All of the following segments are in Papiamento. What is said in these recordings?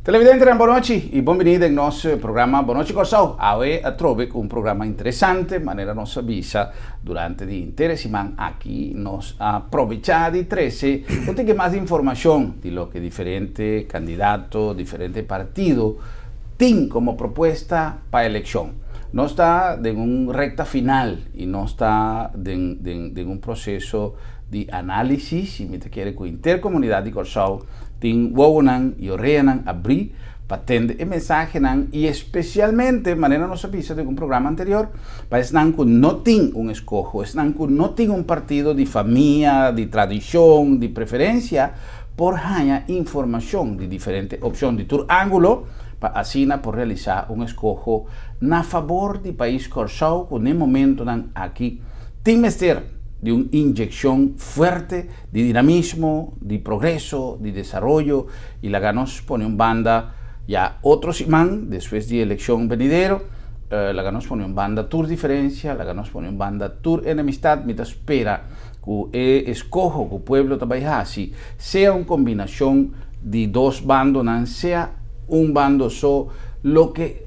Televidentenan, bon nochi y bon bini den nos programa Bon Nochi Kòrsou. Awe atrobe ku un programa interesante, manera nos a bisa durante di inter siman aki nos a probechá di trese un tiki mas informashon di loke diferente kandidato, diferente partido tin komo propuesta pa elekshon. Nos ta den un rekta final y nos ta den den den un proseso di análisis y mi ta kere ku inter komunidat di Kòrsou tin wowonan y oreanan abrí pa tende e mensahenan y especialmente, manera nos a bisa den un programa anterior, pa esnan cu no tin un escoho, esnan cu no tin un partido di famia, di tradicion, di preferencia, por haña informacion di diferente opcion di tur angulo pa asina por realisa un escoho na fabor di pais Corsou cu n'e momentonan aki tin mester di un inyeccion fuerte di dinamismo, di progreso, di desaroyo y laga nos pone un banda ya otro siman despues di eleccion venidero, laga nos pone un banda tur diferencia, laga nos pone un banda tur enemistad. Mi ta spera cu e escoho cu pueblo ta bay haci sea un combinacion di dos bandonan, sea un bando so, loke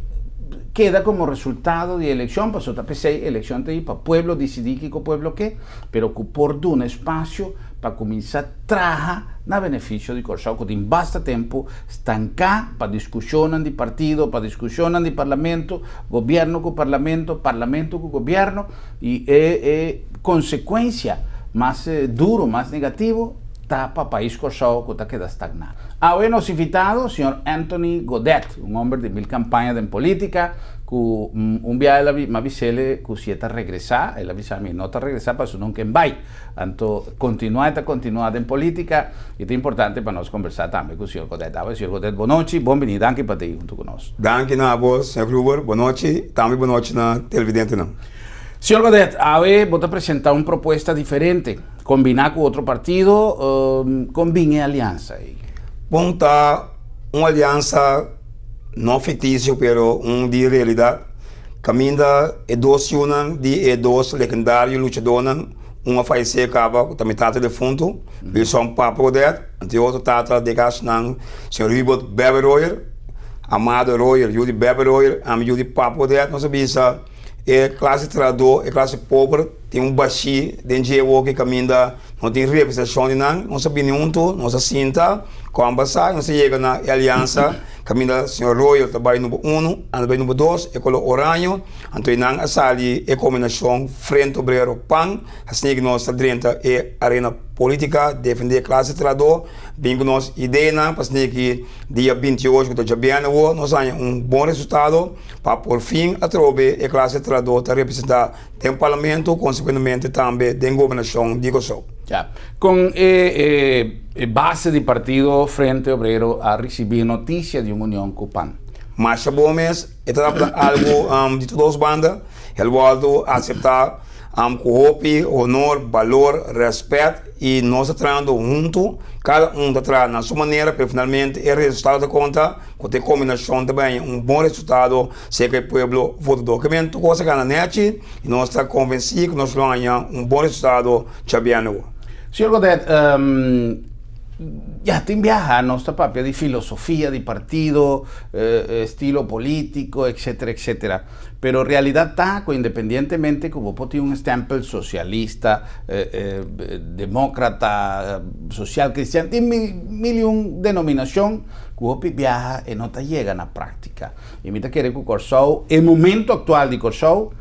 keda como resultado di eleccion, pasobra ta pesey eleccion ta ahi pa pueblo dicidi kico pueblo ke. pero ku por duna espasio pa kuminsá traha na benefisio di Kòrsou ku tin basta tempu stanká pa diskushonnan di partido, pa diskushonnan di parlamento, gobièrnu ku parlamento, parlamento ku gobièrnu i e e konsekuensia mas duru, mas negativo ta pa pais Kòrsou ku ta keda stagná. Awe nos invitado, señor Anthony Godett, un hòmber di mil kampaña den polítika, Ku un bia el a mi a bis'el ku si e ta regresá, el a bisa mi no ta regresá pasobra nunka en bai. Anto kontinuá e ta kontinuá den polítika i ta importante pa nos kombersá tambe ku señor Godett. Awe señor Godett bon nochi, bon bini, danki pa ta ei huntu ku nos. Danki na abo señor Gruber, bon nochi, tambe bon nochi na televidentenan. Señor Godett, awe bo ta presentá un propuesta diferente, kombiná ku otro partido, kon bin e aliansa ei? Bon ta un aliansa. No ficticio pero un di realidad. Caminda e dos yunan di e dos legendario luchadornan, un a fayece caba cu ta mi tata defunto, Wilson Papa Godett, anto e otro tata di e casnan, señor Hubert Bebe Royer, Amado Royer, yu di Bebe Royer, ami yu di Papa Godett, nos a bisa e clase trahador, e clase pober tin un bashi den dje awo caminda no tin representacion di nan, nos a bini hunto, nos a sinta, combersa y nos a yega na e aliansa caminda señor Royal ta bay number uno, ami ta bay number dos, e color oraño, anto nan a sali e combinacion Frente Obrero pan, asina cu nos ta drenta e arena politica, defende e clase trahador, bin cu nos ideanan pa asina cu dia 28 cu ta djabièrnè awor nos haña un bon resultado pa por fin atrobe e clase trahador ta representa. Den parlamento, konsekuentemente tambe den gobernashon di Kòrsou. Ya. Kon e e base di partido Frente Obrero a risibí notisia di un union ku pan? Masha bon mes, e ta tabata algu di tur dos banda. El wòrdu aseptá ku hopi honor, balor, rèspèt i nos ta trahando huntu. Kada un ta traha na su manera, pero finalmente e resultado ta konta ku ta e kombinashon ta bini un bon resultado. Seka e pueblo votadó. Ke men tur kos a gana nèchi i nos ta konvensí ku nos lo haña un bon resultado djabièrnè awor. Señor Godett, ya tin biaha nos ta papia di filosofia di partido, estilo polítiko, etcetera, etcetera. Pero realidat ta ku independientemente ku bo por tin un stèmpel sosialista, demókrata, sosial kristian, tin mil i un denominashon ku hopi biaha e no ta yega na práktika. I mi ta kere ku Kòrsou, e momento aktual di Kòrsou,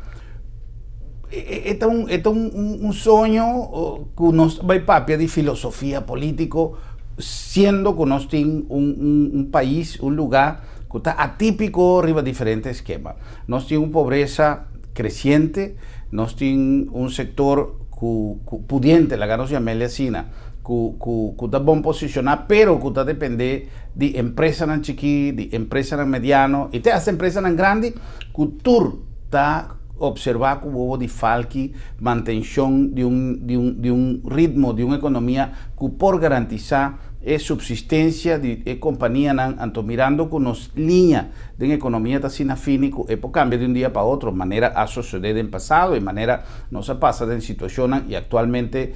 e ta un e ta un un soño ku nos ta bai papia di filosofia polítiko, siendo ku nos tin un un un pais, un lugá ku ta atípiko riba diferente eskema. Nos tin un pobresa kresiente, nos tin un sektor ku ku pudiente, laga nos yam'el asina, ku ku ku ta bon posishoná pero ku ta dependé di empresanan chikí, di empresanan mediano i te hasta empresanan grandi ku tur ta opservá ku wowo di falki mantenshon di un di un di un ritmo di un ekonomia ku por garantisá e supsistensia di e kompanianan. Anto mirando ku nos liña den ekonomia ta asina fini ku e por kambia di un dia pa otro manera a sosodé den pasado i manera nos a pasa den situashonnan i aktualmente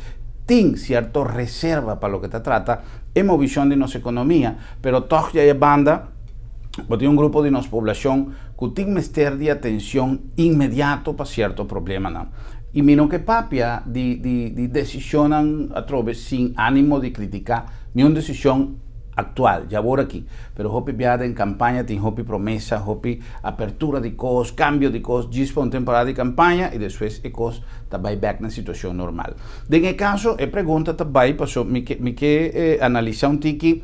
tin sierto reserva pa loke ta trata e movishon di nos ekonomia, pero tòg dja e banda Bo tin un grupo di nos poblashon ku tin mester di atenshon inmediato pa sierto problemanan. I mi no ke papia di di di desishonnan atrobe sin animo di kritiká niun desishon aktual djawor aki. Pero hopi bia den kampaña tin hopi promesa, hopi apertura di kos, kambio di kos djis pa un temporada di kampaña i despues e kos ta bai bèk na situashon normal. Den e kaso e pregunta ta bai paso mi ke mi ke analisá un tiki.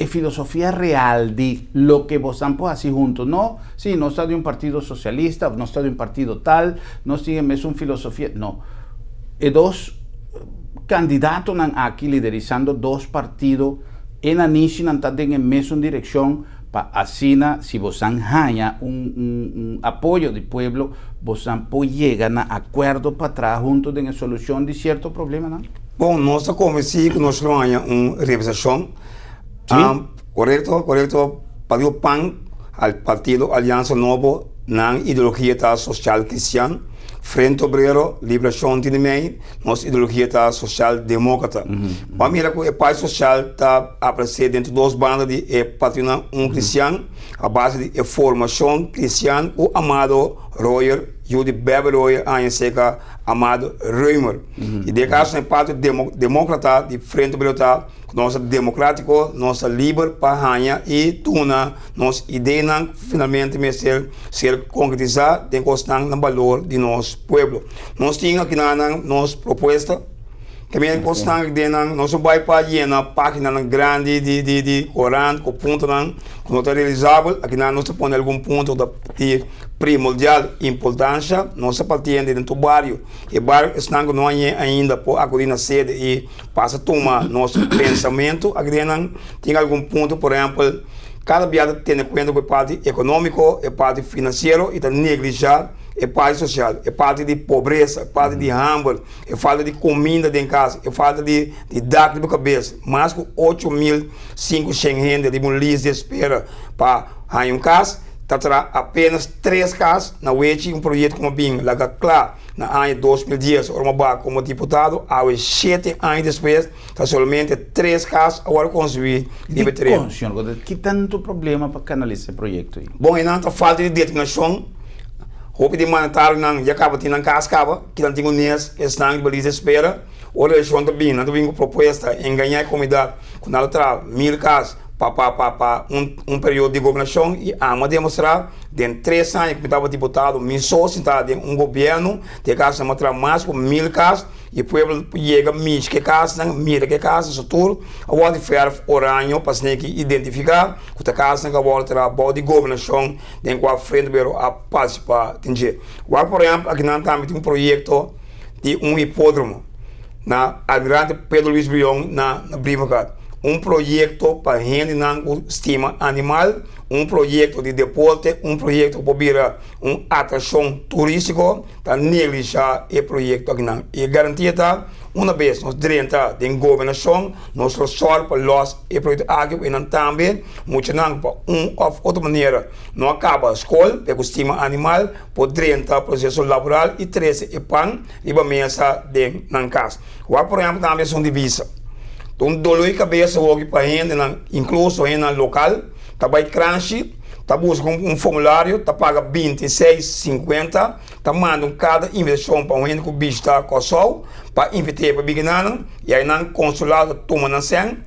E filosofia real di loke bosnan por hasi hunto. No, si, nos ta di un partido socialista of nos ta di un partido tal, nos tin e mesun filosofia. No. E dos candidatonan aki liderisando dos partido, e nanishinan ta den e mesun direccion pa asina si bosnan haña un un un apoyo di pueblo, bosnan por yega na acuerdo pa traha hunto den e solucion di cierto problemanan. Bon, nos ta konvensí ku nos lo haña un revisashon. Sí. Korekto, korekto. Partido pan, al Partido Aliansa Nobo, nan ideologia ta sosial kristian. Frente Obrero, Liberashon tin di mei, nos ideologia ta sosial demókrata. Bo a mira ku e parti sosial ta aparesé den tur dos banda di e partidonan, un kristian a base di e formashon kristian ku Amado Royer, yu di Bebe Royer a haña serka Amado Römer. I den e kaso e parti demókrata di Frente Obrero ta ku nos ta demokrátiko, nos ta liber pa haña i duna nos ideanan ku finalmente mester ser konkretisá den kosnan na balor di nos pueblo. Nos tin akinanan nos propuesta, también kosnan ideanan, nos no bai pa yena páginanan grandi di di di korant ku puntonan ku no ta realisabel, akinan nos ta pone algun punto ku ta di primordial importansha, nos ta partiendo den tur bario. E bario esnan ku no hañ'é ainda por akudí na sede i pasa tuma nos pensamentu. Aki den nan tin algun punto, por ehèmpel, kada bia ta tene kuenta ku e parti ekonómiko, e parti finansiero i ta neglishá e parti sosial, e parti di pobresa, e parti di hamber, e falta di kuminda den kas, e falta di dak riba kabes. Mas ku 8500 hende riba un lis di espera pa haña un kas. Ta traha apenas tres kas na wechi un proyekto ku a bin laga kla na aña 2010 ora mi a baha komo diputado, awe shete aña despues ta solamente tres kas a wòrdu konstruí riba e tereno. Dikon, señor Godett, ki tantu problema pa kanalisa e proyekto ei? Bon, einan ta falta di determinashon. Hopi di mandatarionan ya kaba tin nan kas kaba, kinan tin ku nes esnan riba lista di espera. Ora elekshon ta bin, nan ta bin ku propuesta, engañá e komunidat ku nan ta traha 1000 kas pa pa pa pa un un periodo di gobernashon i amo a demostrá den tres aña ku mi tabata diputado mi so sintá den un gobièrnu den e kas nan a traha mas ku 1000 kas i pueblo por yega mishi ku e kasnan, mira ku e kasnan so tur a wòrdu di fèrf oraño pa asina ki identifiká ku ta kasnan ku a wòrdu traha bou di gobernashon den kua Frente Obrero a partisipá den dje. Wak por ehèmpel akinan tambe tin un proyekto di un hipódromo na Almirante Pedro Luis Brion na Brievengat. Un proyekto pa hendenan ku stima animal, un proyekto di deporte, un proyekto ku por bira un atrakshon turístiko, ta neglishá e proyekto akinan. E garantia ta, una bes nos drenta den gobernashon, nos lo sòru pa lòs e proyekto aki ku enan tambe muchanan ku pa un òf otro manera no a kaba skol, pero ku stima animal, por drenta proseso laboral i trese e pan riba mesa den nan kas. Wak por ehempel tambe esun di visa. Ta un dolor di kabes awoki pa hendenan, inkluso hendenan lokal, ta bai kranshi, ta buska un formulario, ta paga 26,50, ta manda un karta di invitashon pa un hende ku bishita Kòrsou pa invit'é pa bini nan, i ainan konsulado ta tuma nan sèn,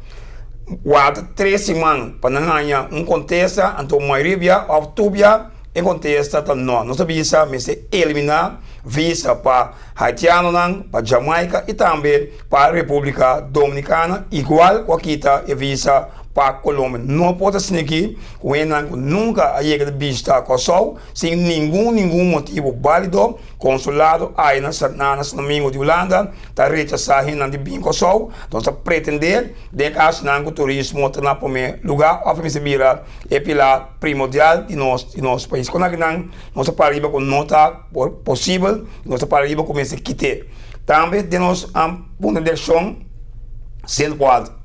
warda tres siman pa nan haña un kontesta, anto mayoria bia òf tur bia E kontesta ta no. Nos ta bisa mester eliminá visa pa haitianonan, pa Jamaica i tambe pa Repúblika Dominikana, igual ku a kita e visa pa Colombia. No por ta asina aki ku hendenan ku nunka a yega di bishita Kòrsou sin ningun ningun motibu bálido, konsulado aya na na Santo Domingo di Hulanda ta rechasá hendenan di bin Kòrsou. Nos ta pretendé den e kasonan ku turismo ta na promé lugá òf mester bira e pilar primordial di nos di nos pais. Kon akinan nos ta para riba ku no ta posibel, nos ta para riba ku mester kit'é. Tambe den nos punto di akshon 104,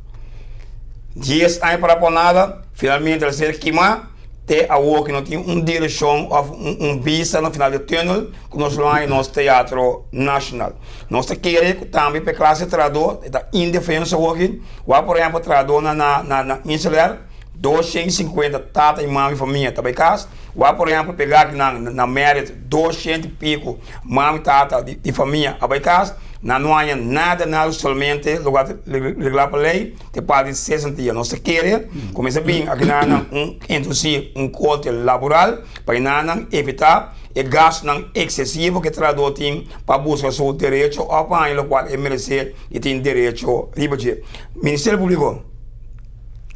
10 aña para por nada, finalmente el a ser kimá, te awor ku no tin un direkshon òf un bista na final di tùnel ku nos lo haña nos Teatro Nashonal. Nos ta kere ku tambe pa e klase trahadó e ta indefenso awor aki, wak por ehèmpel trahadónan na na Insel Air. 250 tata i mami famia ta bai kas. Wak por ehèmpel pega akinan na Merit 200 i piku mami tata di famia a bai kas. Nan no haña nada nada solamente loke a reglá pa lei te parti di sesentia. Nos ta kere kuminsá bin akinan un introdusí un korte laboral pa nan evitá e gastunan eksesivo ku e trahadó tin pa buska su derecho òf pa haña lokual e meresé i tin derecho riba dje. Ministerio Públiko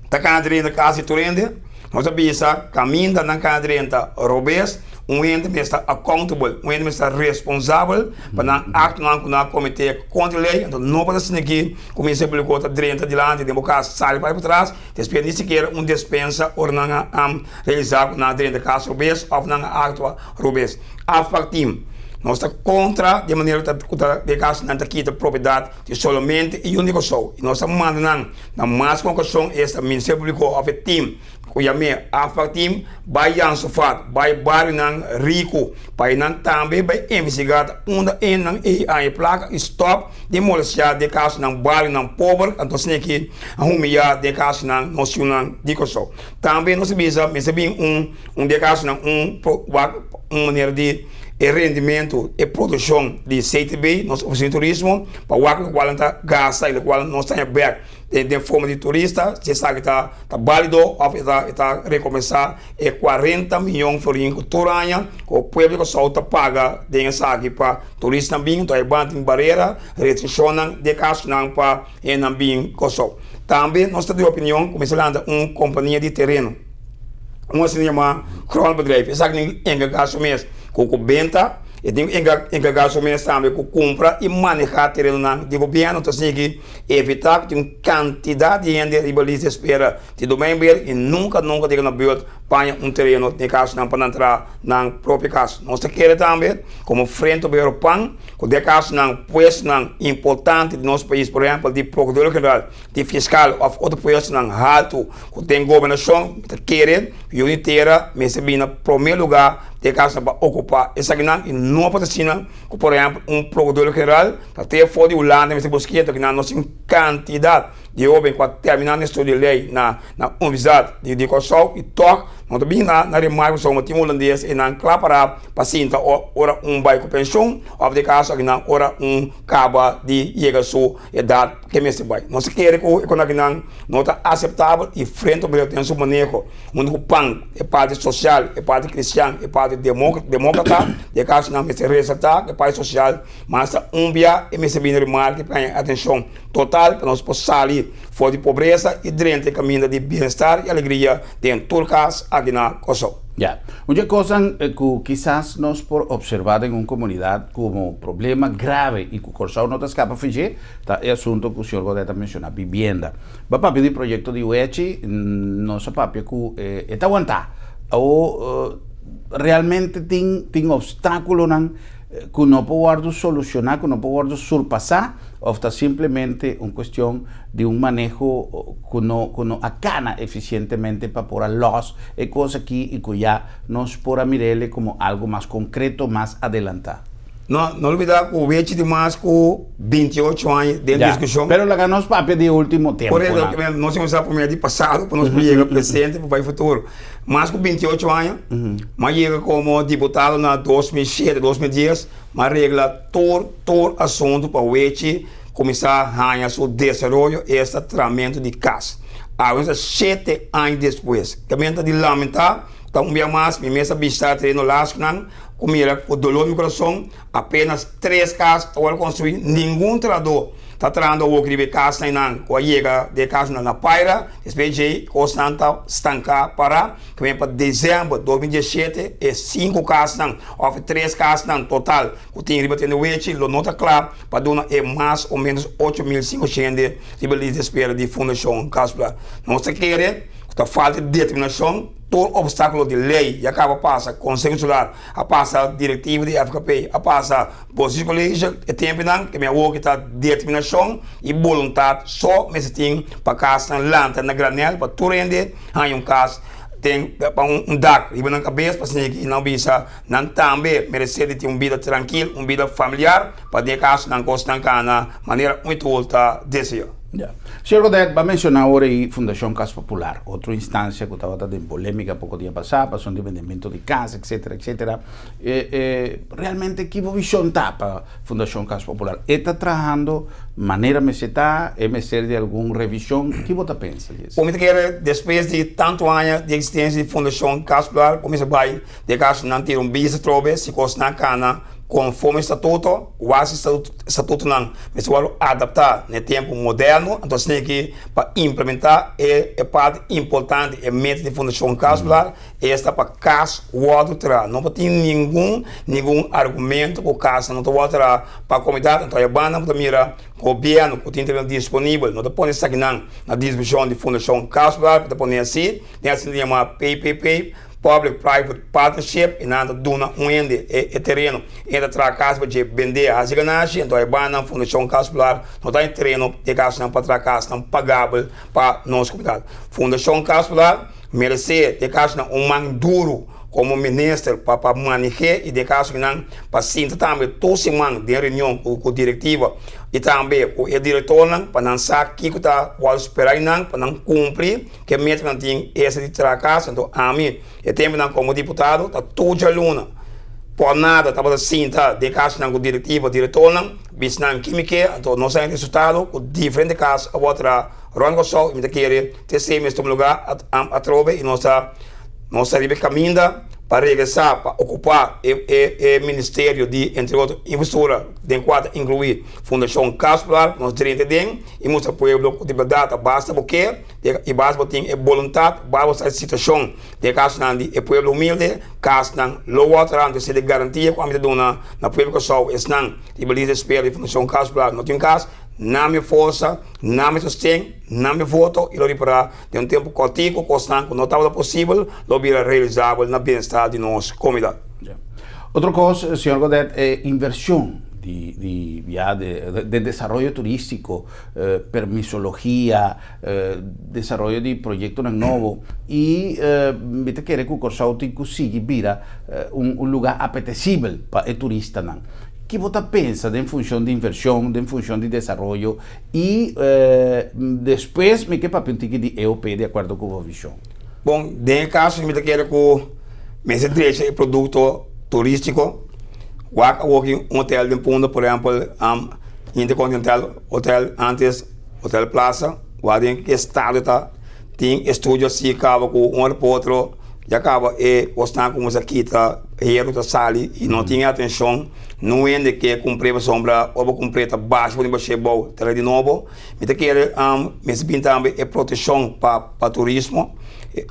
ta kana drenta kasi tur hende. Nos a bisa kaminda nan kana drenta robes, un hende mester ta accountable, un hende mester ta responsabel pa nan aktonan ku nan a kometé kontra lei. Anto no por ta asina aki ku Ministerio Públiko ta drenta dilanti den bo kas, sali pa patras, despues ni sikiera un despensa ora nan a realisá ku nan a drenta kas robes òf nan a aktua robes. Afpak team, nos ta kontra di e manera ku ta den kas nan ta kita propiedat di solamente e yu di Kòrsou i nos ta manda nan na mas ku un okashon esta Ministerio Públiko òf e team ku yam'é afpak team bai Jansofat, bai barionan riku pa e nan tambe bai investigá ta unda e nan ei haña e plaka i stòp di molestiá den kasonan barionan pober anto asina ki a humiyá den kasonan nos yunan di Kòrsou. Tambe nos a bisa mester bin un un di e kasonan un wak un manera di e rendimentu e produkshon di CTB nos ofisina di turismo pa wak lokual nan ta gasta i lokual nos ta haña bèk den forma di turista si esaki ta bálido òf e ta e ta rekompensá e kuarenta miyon florin ku tur aña ku pueblo di Kòrsou ta paga den esaki pa turistanan bin enton e ban tin barera restrikshonnan di e kasonan pa hendenan bin Kòrsou. Tambe nos ta di opinion ku mester lanta un kompania di tereno. Un asina yamá grondbedrijf. Esaki tin ku enkargá su mes ku ku benta, e tin ku enkargá su mes tambe ku kumpra i manehá terenonan di gobièrnu. Ta sigui evitá ku tin un kantidat di hende riba lista di espera di Domeinbeheer i nunka nunka ta yega na bùrt paña un tereno den kasonan pa nan traha nan propio kas. Nos ta kere tambe komo Frente Obrero pan ku den kasonan puestonan importante di nos pais, por ehèmpel di Prokurador General, di fiskal òf otro puestonan haltu ku den gobernashon mi ta kere ku yu di tera mester bini na promé lugá den kaso pa okupá esakinan i no por ta asina ku por ehèmpel un prokurador general ta te for di Hulanda mester busk'é ta kinan nos tin kantidat di hóben ku a terminá nan estudio di lei na na universidat di Kòrsou i tòg no ta bini na remarke pasobra tin hulandes einan kla pará pa sinta ora un bai ku penshon òf den kaso akinan ora un kaba di yega su edat ke mester bai. Nos ta kere ku e konakinan no ta aseptabel i Frente Obrero den su maneho huntu ku pan, e parti sosial, e parti kristian, e parti demokrata, den e kasonan mester resalta ku e parti sosial mas ta un bia e mester bini remarke pa haña atenshon total pa nos por sali for di pobresa i drenta e kaminda di bienestar i alegria den tur kas aki na Kòrsou. Ya. Un dje kosnan ku kisas nos por opservá den un komunidat komo problema grave i ku Kòrsou no ta skapa for dje, ta e asunto ku señor Godett a menshoná, bibienda. Bo a papia di proyekto di Wechi, nos a papia ku e ta wantá. Awor realmente tin tin opstákulonan ku no por wòrdu solushoná, ku no por wòrdu surpasá, òf ta simplemente un kuestion di un maneho ku no ku no a kana efisientemente pa por a lòs e kos aki i ku ya nos por a mir'el komo algu mas konkreto, mas adelantá. No, no olbida ku Wechi tin mas ku 28 aña den diskushon. Pero laga nos papia di e último tempu. Por eso, nos tin kuminsá promé di pasado pa nos por yega presente pa bai futuro. Mas ku 28 aña, mi a yega komo diputado na 2007, 2010, mi a regla tur tur asuntu pa Wechi kuminsá haña su desaroyo, esta tramentu di kas. Awe nos ta shete aña despues. También ta di lamentá, ta un bia mas mi mes a bishitá tereno Laskunan, Ku mira ku dolor mi kurason, apenas tres kas ta wòrdu konstruí, ningun trahadó ta trahando awor riba e kasnan einan ku a yega den e kasnan na Paira. Despues djei kosnan ta stanká pará. Ku pa desèmber 2017 e sinku kasnan òf e tres kasnan total ku tin riba Tende Wechi lo no ta kla pa duna e mas o ménos 8500 riba lista di espera di Fundashon Kaspla. Nos ta kere ku ta falta determinashon. Tur obstáculo di ley ya caba pasa, Conseho Insular a pasa directiva di FKP, a pasa Bosis College, e temponan ke mi awor ta determinacion y boluntad so mester tin pa casnan lanta na granel pa tur hende haña un cas den pa un dak riba nan cabes pa asina ki nan bisa nan tambe merece di tin un bida trankil, un bida familiar pa den e caso nan cosnan cana manera un y tur ta desea. Ya. Señor Godett, bo a menshoná awor ei Fundashon Kas Popular, otro instansia ku tabata den polémika poko dia pasá pasobra di bendementu di kas, etcétera, etcétera. Realmente ki bo vishon ta pa Fundashon Kas Popular? E ta trahando manera mester ta? E mester di algun revishon? Ki bo ta pensa di esei? Bo mi ta kere despues di tantu aña di eksistensia di Fundashon Kas Popular, bo mester bai den kaso nan tira un bista atrobe si kosnan kana konforme statuto, wak si statutonan mester wòrdu adaptá na e tempu moderno, anto asina aki pa implementá e parti importante, e meta di Fundashon Kas Popular esta pa kas wòrdu traha. No por tin ningun ningun argumento ku kasnan no ta wòrdu traha pa komunidat, anto e banda bo ta mira gobièrnu ku tin tereno disponibel no ta pone esakinan na disposishon di Fundashon Kas Popular, ta pone asi den asina ta yama PPP. Public Private Partnership i nan ta duna un hende e tereno i e ta traha kas pa dje bendé hasi ganashi, enton e bannan Fundashon Kas Popular no ta e tereno di e kasnan pa traha kasnan pagabel pa nos komunidat. Fundashon Kas Popular meresé di e kasnan un man duru komo minister pa pa maneh'é i den kaso kinan pa sinta tambe tur siman den reunion ku direktiva i tambe ku e direktornan pa nan sa kiko ta wòrdu spera di nan pa nan kumpli. Ke metanan tin esa di traha kas? Anto ami e tempunan komo diputado ta tur djaluna por nada tabata sinta den kasnan ku direktiva, direktornan, bisnan ki mi ke, anto nos a haña resultado ku diferente kas a wòrdu traha rònt Kòrsou i mi ta kere te esei mes tuma lugá atrobe i nos ta nos ta riba e kaminda pa regresá pa okupá e e ministerio di entre otro infrastruktura den kua ta inkluí Fundashon Kas Popular nos drenta den i mustra pueblo ku di bèrdat ta basta bo ke. I bas bo tin e boluntat, bas bo sa e situashon den e kasnan di e pueblo humilde, kasnan lo wòrdu traha. Anto esei ta e garantia ku ami ta duna na pueblo Kòrsou, esnan riba lista di espera di Fundashon Kas Popular no tin kas, nan mi forsa, nan mi sosten, nan mi voto i lo ripará den un tempu kòrtiku kosnan ku no tabata posibel lo bira realisabel na bienestar di nos komunidat. Otro kos, señor Godett, e invershon di di ya de desaroyo turístiko, permisologia, desaroyo di proyektonan nobo i mi ta kere ku Kòrsou tin ku sigui bira un un lugá apetesibel pa e turistanan. Ki bo ta pensa den funshon di invershon, den funshon di desaroyo i despues mi ke papia un tiki di EOP di akuerdo ku bo vishon. Bon, den e kaso mi ta kere ku mester drecha e produkto turístiko. Wak awoki un hotel den Punda, por ehèmpel Intercontinental Hotel antes Hotel Plaza, wak den ki estado ta, tin estudio asi kaba ku un ora pa otro ya kaba e kosnan kuminsá kita, heru ta sali i no tin e atenshon, no hende ke kumpr'é pasobra ora bo kumpr'é ta basha bo tin bash'é bou ta di nobo. Mi ta kere mester bin tambe e proteshon pa turismo,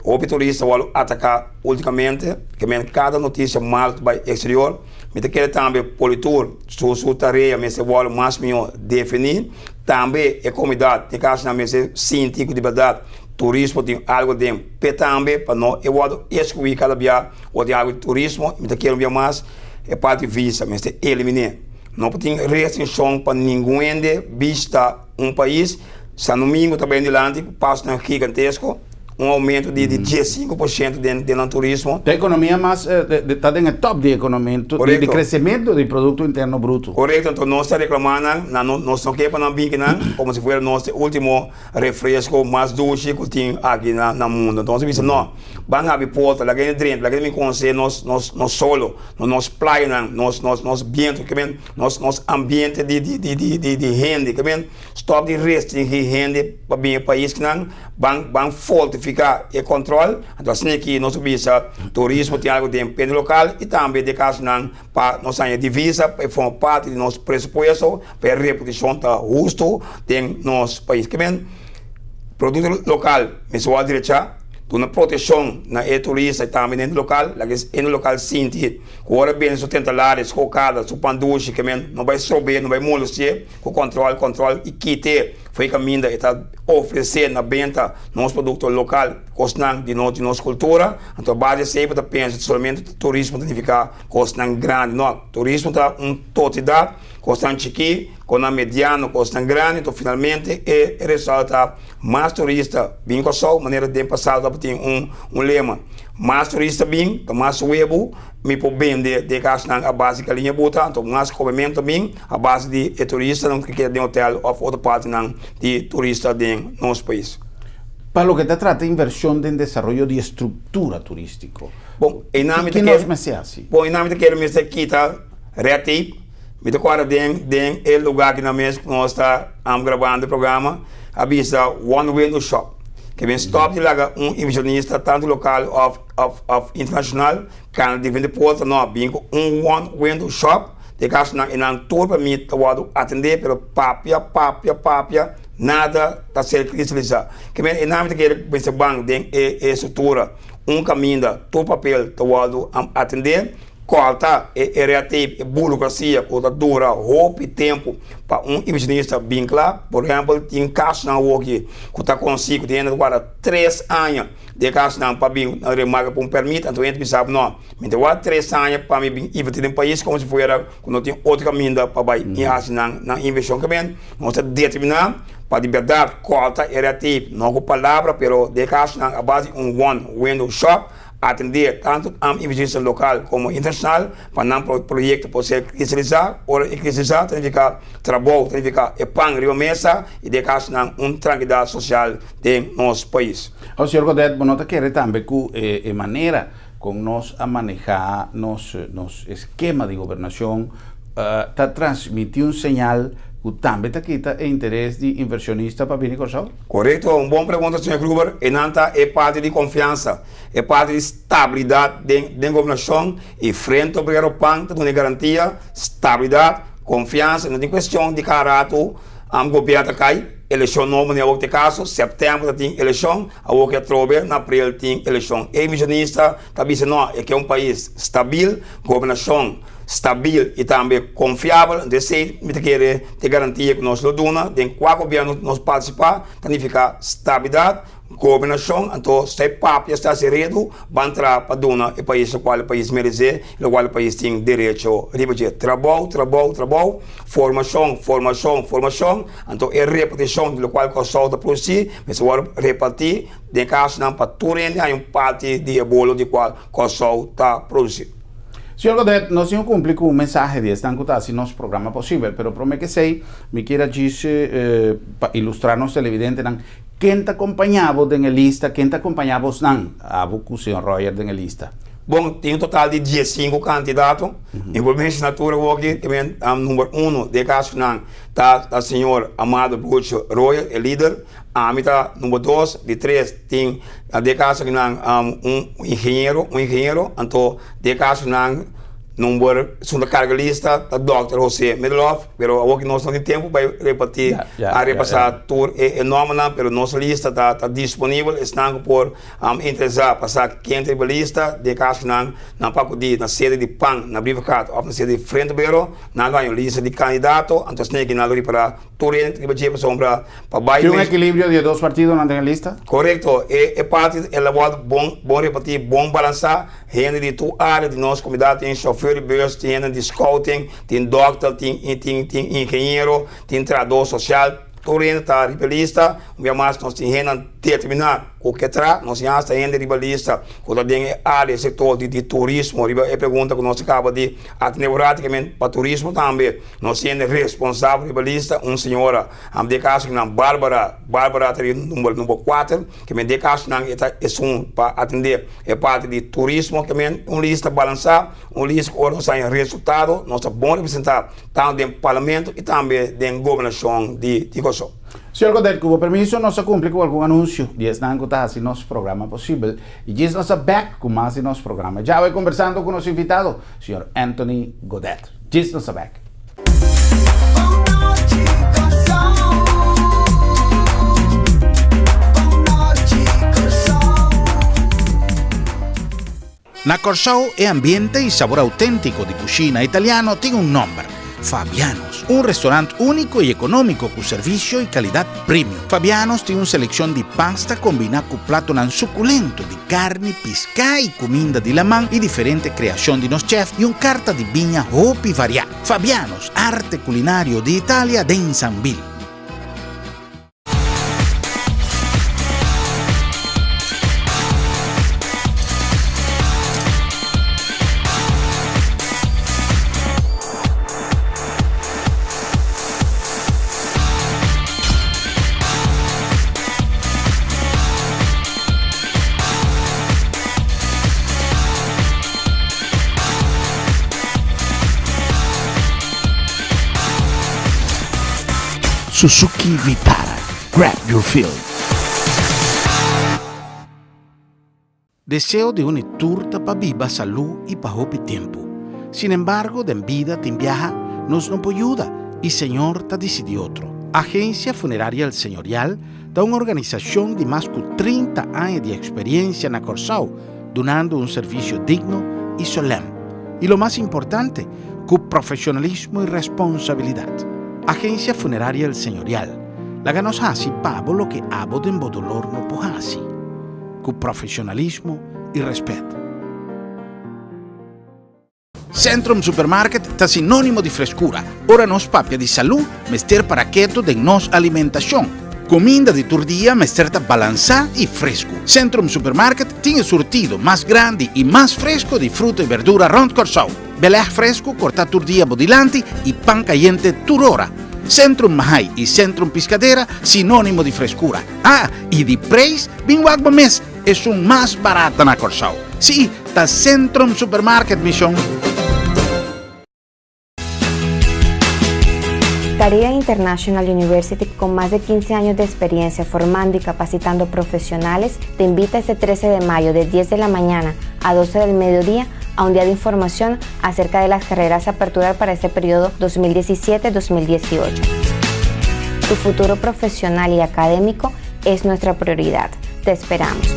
hopi turista wòrdu ataká ultimamente, ke men kada notisia mal ta bai eksterior. Mi ta kere tambe Politur su su tarea mester wòrdu mas mihó definí. Tambe e komunidat den kaso nan mester sinti ku di bèrdat turismo tin algu den p'e tambe pa no e wòrdu eskluí kada bia ora tin algu di turismo. Mi ta kere un bia mas e parti visa mester eliminé. No por tin restrikshon pa ningun hende bishita un pais. San Domingo ta bai dilanti ku pasonan gigantesko. Un aumento di 15% den nan turismo. Ta economia mas ta den e top di economia di crecemento di producto interno bruto. Correcto, anto nos ta reclama nan, nan no nos no ke pa nan bin kinan como si fuera nos ta e ultimo refresco mas dushi cu tin aki na mundo. Entonces bisa no, ban habi porta, laga hende drenta, laga hende bin conoce nos nos nos solo, nos playanan, nos nos nos biento, kimen nos nos ambiente di di di di di hende, kimen stop di restringi hende pa bin e pais kinan. Ban ban fortifiká e kòntròl, anto asina aki nos a bisa turismo tin algu den pende lokal i tambe den kasonan pa nos haña divisa pa e forma parti di nos presupuesto pa e repartishon ta hustu den nos pais. Ke men produkto lokal mester wòrdu direchá, duna protekshon na e turista i tambe na hende lokal, laga e hende lokal sinti ku ora bende su tentalares, su kokada, su pan dushi ke men no bai strob'é, no bai molesti'é ku kòntròl kòntròl i kit'é. Fo'i kaminda e ta ofresé na benta nos produkto lokal, kosnan di nos di nos kultura. Anto a base di esei bo ta pensa solamente turismo ta nifiká kosnan grandi. No, turismo ta un totidat. Kosnan chikí, kosnan mediano, kosnan grandi, enton finalmente e resultado ta mas turista bin Kòrsou, manera den pasado tabatin un un lema, mas turista bin, ta mas webu mi por bende den kasnan a base di kaliña buta, anto mas komementu ta bin a base di e turistanan ku keda den hotel òf otro partinan di turista den nos pais. Pa loke ta trata invershon den desaroyo di estruktura turístiko, Bon, einan mi ta ki nos kere, mester hasi? bon, einan mi ta kere mester kita red tape. Mi ta kòrda den den e lugá ki nan mes ku nos ta grabando e programa a bisa one window shop. Ke bin stòp di laga un invershonista tantu lokal òf òf òf internashonal kana diferente porta no bin ku un one window shop den kasonan e nan tur pèrmit ta wòrdu atendé pero papia papia papia nada ta ser kristalisá. Ke men e nan mi ta kere mester ban den e e struktura un kaminda tur papel ta wòrdu atendé. Kòrta e red tape, e burokrasia ku ta dura hopi tempu pa un inversionista bin kla. Por ehèmpel, tin kasonan awoki ku ta konsí ku tin hende ta warda tres aña den kasonan pa bin na remarka pa un pèrmit. Anto hende ta bisa no, mi ta warda tres aña pa mi bin invertí den pais komo si fuera ku no tin otro kaminda pa bai i hasi nan invershon. Kimen nos ta determiná pa di bèrdat kòrta e red tape, no ku palabra pero den kasonan a base di un one window shop. Atendé tantu inversionista lokal komo internashonal pa nan proyekto por ser kristalisá. Ora e kristalisá ta nifiká trabou, ta nifiká e pan riba mesa i den e kasonan un trankilidat sosial den nos pais. Awor, señor Godett, bo no ta kere tambe ku e manera kon nos a manehá nos nos eskema di gobernashon ta transmití un señal ku tambe ta kita e interes di inversionista pa bini Kòrsou? Korekto, un bon pregunta señor Gruber. Einan ta e parti di konfiansa, e parti di stabilidat den den gobernashon i Frente Obrero pan ta duna e garantia, stabilidat, konfiansa, no tin kuestion di kada ratu gobierno ta kai, elekshon nobo manera awor ta e kaso, sèptèmber ta tin elekshon, awor ke atrobe na aprel tin elekshon. E invershonista ta bisa no, e ke un pais stabil, gobernashon stabil i tambe konfiabel, entonces esei mi ta kere ta e garantia ku nos lo duna den kua gobièrnu nos partisipá ta nifiká stabilidat, gobernashon, anto si papia sta hasi redu ban traha pa duna e pais lokual e pais meresé i lokual e pais tin derecho riba dje. Trabou, trabou, trabou, formashon, formashon, formashon, anto e repartishon di lokual Kòrsou ta produsí mester wòrdu repartí den kasonan pa tur hende haña un parti di e bolo di kual Kòrsou ta produsí. Señor Godett, nos tin cu cumpli cu un mensahe di esnan cu ta haci nos programa posibel, pero prome cu esey mi kier a djis pa ilustra nos televidentenan ken ta compaña bo den e lista, ken ta compaña bosnan, abo cu señor Royer den e lista. Bon, tin un total di diesinku kandidato. Mi por menshoná tur awoki, ta ben number uno den e kasonan ta ta señor Amado Brucho Royer, e lider. Ami ta number dos, di tres tin den e kaso akinan un ingeniero, un ingeniero, anto den e kasonan number esun ta karga lista ta dòkter José Middelhof, pero awor ki nos no tin tempu pa reparti a repasá tur e nòmbernan, pero nos lista ta ta disponibel, esnan ku por interesá pa sa ken ta riba lista, den e kasonan nan por akudí na sede di pan na Brievengat òf na sede di Frente Obrero, nan lo haña un lista di kandidato, anto esnan aki nan lo ripará. Tur hende riba dje pasobra pa bai. Tin un ekilibrio di e dos partidonan den e lista? Korekto, e e parti el a wòrdu bon bon repartí, bon balansá. Hende di tur área di nos komunidat, tin shofèr di bùs, tin hende di scouting, tin dòkter, tin tin tin ingeniero, tin trahadó sosial, tur hende ta riba e lista. Un bia mas nos tin hendenan determiná ku ke traha, nos tin asta hende riba lista ku ta den e área, e sektor di di turismo, riba e pregunta ku nos a kaba di atendé un ratu, pa turismo tambe. Nos hende responsabel riba lista, un señora, am den caso ki nan Barbara, Barbara ta riba number number kuater, ke men den caso nan e ta esun pa atende e parti di turismo, ke men un lista balansa, un lista ku ora nos haña resultado nos ta bon representa tanto den parlamento i tambe den gobernacion di di Kòrsou. Señor Godett, ku bo permiso nos a kumpli ku algun anunsio di esnan ku ta hasi nos programa posibel i djis nos a bèk ku mas di nos programa. Djawe kombersando ku nos invitado, señor Anthony Godett. Djis nos a bek. Na Kòrsou e ambiente i sabor outéntiko di kushina italiano tin un nòmber, Fabianos, un restaurant úniko i ekonómiko ku servisio i kalidat premium. Fabianos tin un selekshon di pasta kombiná ku platonan sukulento di karni, piská i kuminda di laman i diferente kreashon di nos chèf i un karta di biña hopi variá. Fabianos, arte kulinario di Italia den Sambil. Suzuki Vitara, grab your feeling. Deseo di un i tur ta pa biba salú i pa hopi tempu. Sinembargo, den bida tin biaha nos no por yuda i Señor ta disidí otro. Agencia Funeraria El Señorial ta un organisashon di mas ku 30 aña di eksperiencia na Kòrsou, dunando un servisio digno i solèm. I lo mas importante, ku profeshonalismo i responsabilidat. Agencia Funeraria El Señorial, laga nos hasi pa bo loke abo den bo dolor no por hasi. Ku profeshonalismo i rèspèt. Centrum Supermarket ta sinónimo di freskura. Ora nos papia di salú, mester para ketu den nos alimentashon. Kuminda di tur dia mester ta balansá i fresku. Centrum Supermarket tin e surtido mas grandi i mas fresku di fruta i berdura rònt Kòrsou. Belèg fresku kortá tur dia bo dilanti i pan kayente tur ora. Centrum Mahai i Centrum Piscadera sinónimo di freskura. Ah, i di preis, bin wak bo mes, esun mas barata na Kòrsou. Sí, ta Centrum Supermarket, mi shon. Caribbean International University, con más de 15 años de experiencia formando y capacitando profesionales, te invita este 13 de mayo de 10 de la mañana a 12 del mediodía a un día de información acerca de las carreras a aperturar para este periodo 2017-2018. Tu futuro profesional y académico es nuestra prioridad. Te esperamos.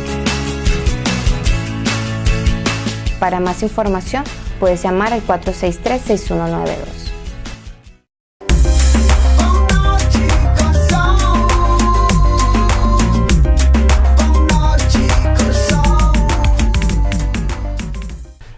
Para más información, puedes llamar al 463-6192.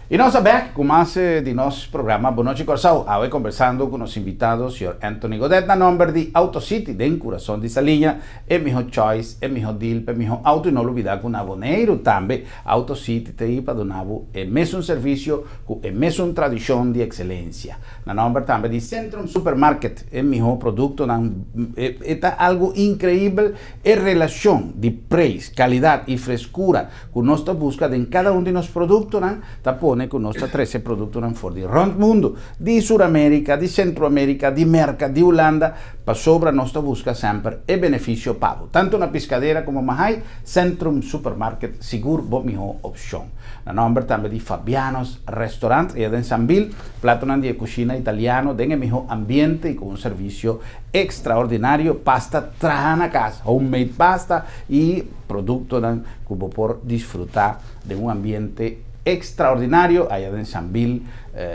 I nos ta bek ku mas di nos programa Bon Nochi Kòrsou. Awe kombersando ku nos invitado señor Anthony Godet na nòmber di Auto City den kurason di Saliña. E mihó choice, e mihó deal pa e mihó auto i no lubidá ku na Boneiru tambe Auto City ta ei pa duna bo e mesun servisio ku e mesun tradishon di ekselensia. Na nòmber tambe di Centrum Supermarket e mihó produktonan e ta algu inkreibel e relashon di preis, kalidat i freskura ku nos ta buska den kada un di nos produktonan ta pone ku nos ta trese produktonan for di rònt mundu, di Suramérika, di Sentroamérika, di Merka, di Hulanda, pasobra nos ta buska semper e benefisio pa bo. Tantu na Piskadera komo Mahai, Centrum Supermarket sigur bo mihó opshon. Na nòmber tambe di Fabiano's Restaurant, aya den Sambil, platonan di e kushina italiano den e mihó ambiente i ku un servisio ekstraordinario, pasta traha na kas, homemade pasta i Productonan cu bo por disfruta den un ambiente extraordinario aya den Sambil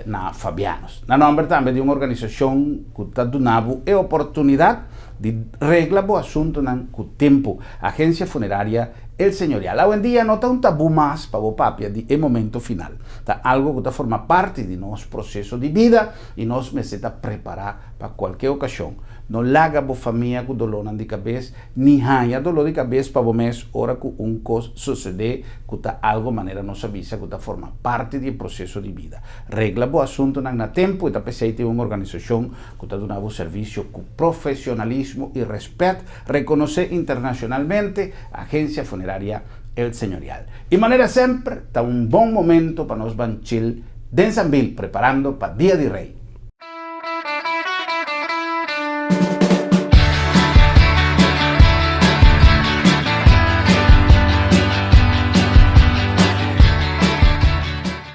na Fabianos. Na nomber tambe di un organisacion cu ta duna bo e oportunidad di regla bo asuntonan cu tempo, Agencia Funeraria El Señorial. Awendia no ta un tabu mas pa bo papia di e momento final. Ta algo cu ta forma parti di nos proceso di bida y nos mester ta prepara pa cualke ocasion. No laga bo famia cu dolornan di cabes Ni haña doló di kabes pa bo mes ora ku un kos susedé ku ta algu manera nos a bisa ku ta forma parti di e proseso di bida. Regla bo asuntunan na tempu i ta p'esei tin un organisashon ku ta duna bo servisio ku profesionalismo i rèspèt rekonosé internashonalmente, Agencia Funeraria El Señorial. I manera semper ta un bon momento pa nos ban chil den Sambil preparando pa Dia di Rei.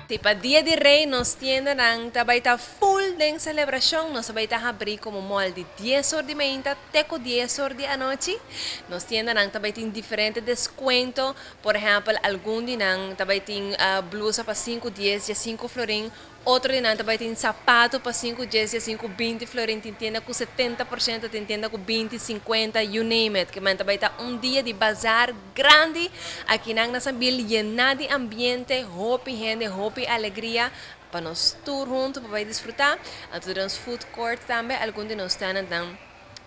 Si pa Dia di Rey nos tiendanan ta bay ta full den celebracion, nos ta bay ta habri como mall di dies or di mainta te cu dies or di anochi. Nos tiendanan ta bay tin diferente descuento, por ehempel algun di nan ta bay tin blusa pa sinku dies diesinku florin, Otro di nan ta bai tin sapato pa sinku djes i sinku 20 florin, tin tienda ku 70%, tin tienda ku 20, 50, you name it. Ke men ta bai ta un dia di bazar grandi akinan na Sambil, yená di ambiente, hopi hende, hopi alegria pa nos tur huntu pa bai disfrutá. Anto den nos food court tambe algun di nos tenantnan.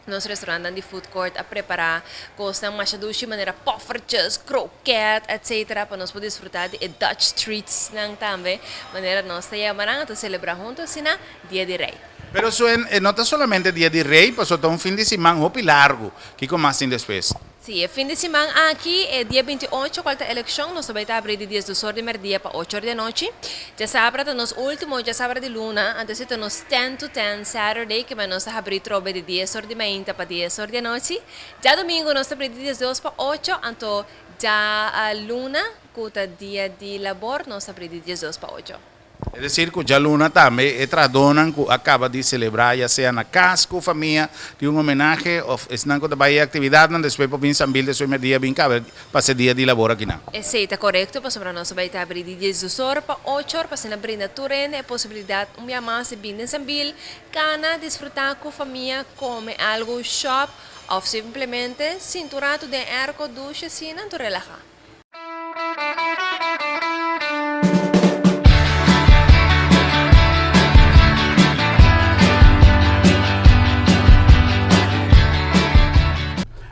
Nos restaurantnan di food court a prepara cosnan masha dushi manera poffertjes, kroket, etc. Pa nos por disfruta di e Dutch treats nan tambe, manera nos ta yama nan, ta celebra hunto asina Dia di Rey. Pero Suen, e no ta solamente Dia di Rey, pasobra ta un fin di siman hopi largu. Kiko mas tin despues? Sí, e fin di siman aki, e dia 28, cual ta eleccion, nos ta bay ta abri di 12 or di merdia pa 8 or di anochi. Djasabra ta nos ultimo djasabra di luna, anto esei ta nos ten to ten Saturday, kema nos ta habri trobe di 10 or di mainta pa 10 or di anochi. Djadomingo nos ta abri di 12 pa 8, anto djaluna, cu ta dia di labor, nos ta abri di 12 pa 8. Es decir cu djaluna tambe e trahadónan cu a caba di celebra ya sea na cas cu famia di un homenahe of esnan cu ta bay e actividadnan despues por bin Sambil despues merdia bin caba pasa e dia di labor akinan. Esey ta corecto pasobra nos a bay ta abri di 12 or pa ocho or pa asina brinda tur hende e posibilidad un bia mas di bin den Sambil, cana, disfruta cu famia, come algo, shop of simplemente sinta un rato den airco, dushi asina, anto relaha.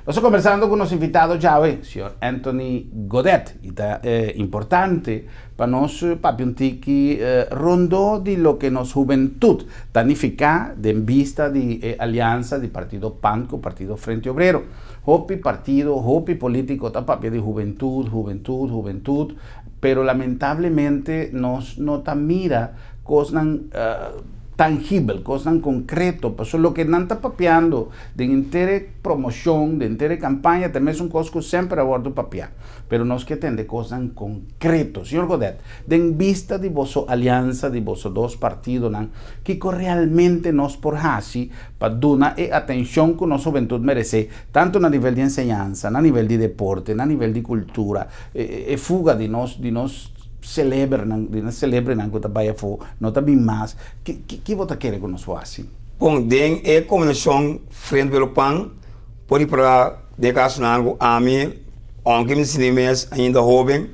Nos ta conversando cu nos invitado djawe, señor Anthony Godett, y ta importante pa nos papia un tiki rondó di loke nos hubentud ta nifica den bista di e alianza di partido pan cu partido Frente Obrero. Hopi partido, hopi politico ta papia di hubentud, hubentud, hubentud, pero lamentablemente nos no ta mira cosnan tangibel, cosnan concreto, pasobra loke nan ta papiando den henter e promocion, den henter e campaña ta e mesun cos cu semper a wordo papia, pero nos ke tende cosnan concreto. Señor Godett, den bista di boso alianza, di boso dos partidonan, kico realmente nos por haci pa duna e atencion cu nos hubentud merece, tanto na nivel di enseñansa, na nivel di deporte, na nivel di cultura, e fuga di nos di nos celebernan, di nos celebrenan cu ta bay afo, no ta bin mas. Ki ki bo ta kere cu nos por haci? Bon, den e combinacion Frente Pueblo Pan por ripara den e casonan cu ami, aunke mi sinti mi mes ainda hoben,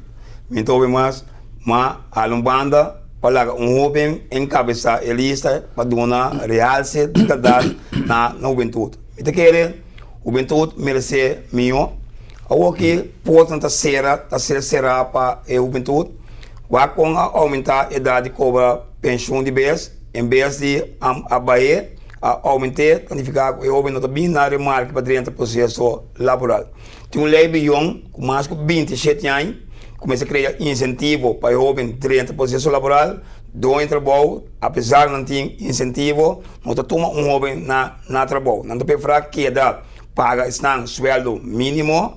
mi no ta hoben mas, Ma hala un banda pa laga un hoben enkabesá e lista pa duna realse di bèrdat na na hubentut. Mi ta kere hubentut meresé mihó. Awor ki portanan ta sera, ta ser será pa e hubentut, wak kon a oumentá edat di kobra penshun di bes en bes di a bah'é, a oument'é, ta nifiká ku e hoben no ta bin na remarke pa drenta proseso laboral. Tin un lei biyon ku mas ku 27 aña kuminsá krea insentivo pa e hoben drenta proseso laboral, doño trabou apesar nan tin insentivo no ta tuma un hoben na na trabou. Nan ta preferá keda paga esnan sueldo minimo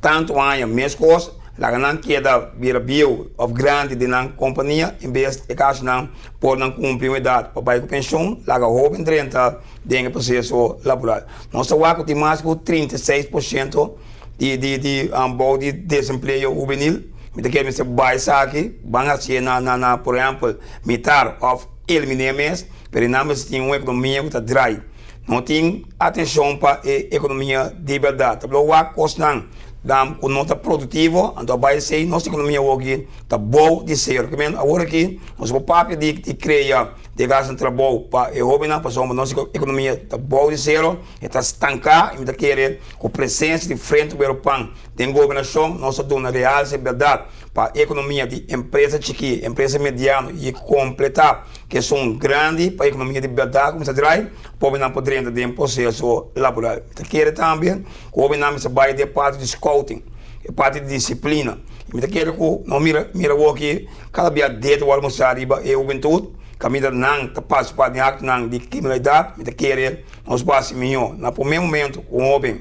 tantu aña meskos laga nan keda bira bieu of grandi den nan kompania en bes e kasonan por nan kumpli un edat pa bai ku penshon laga hoben drenta den e proseso laboral. Nos ta wak ku tin mas ku 36% di di di bou di desempleo hubenil. Mi ta kere mester bai esaki, ban hasié na na na por ehèmpel mitar òf eliminé mes, pero e nan mester tin un ekonomia ku ta drai. No tin atenshon pa e ekonomia di bèrdat. Ta blo wak kosnan dan ku no ta produktivo, anto a bai esei nos ekonomia awoki ta bou di sero. Ke men awor aki nos por papia di di krea di gasta trabou pa e hobennan pasobra nos ekonomia ta bou di sero, e ta stanká i mi ta kere ku presensia di Frente Obrero Pan den gobernashon nos ta duna realse bèrdat pa ekonomia di empresa chikí, empresa mediano i kompletá ku esun grandi pa ekonomia di bèrdat kuminsá drai pa hobennan por drenta den proseso laboral. Mi ta kere tambe ku hobennan mester bai den e parti di scouting, e parti di disiplina i mi ta kere ku nos mira mira awoki kada bia dedo wòrdu mostrá riba e hubentut kaminda nan ta partisipá den aktonan di kriminalidat. Mi ta kere nos por hasi mihó na promé momento ku un hoben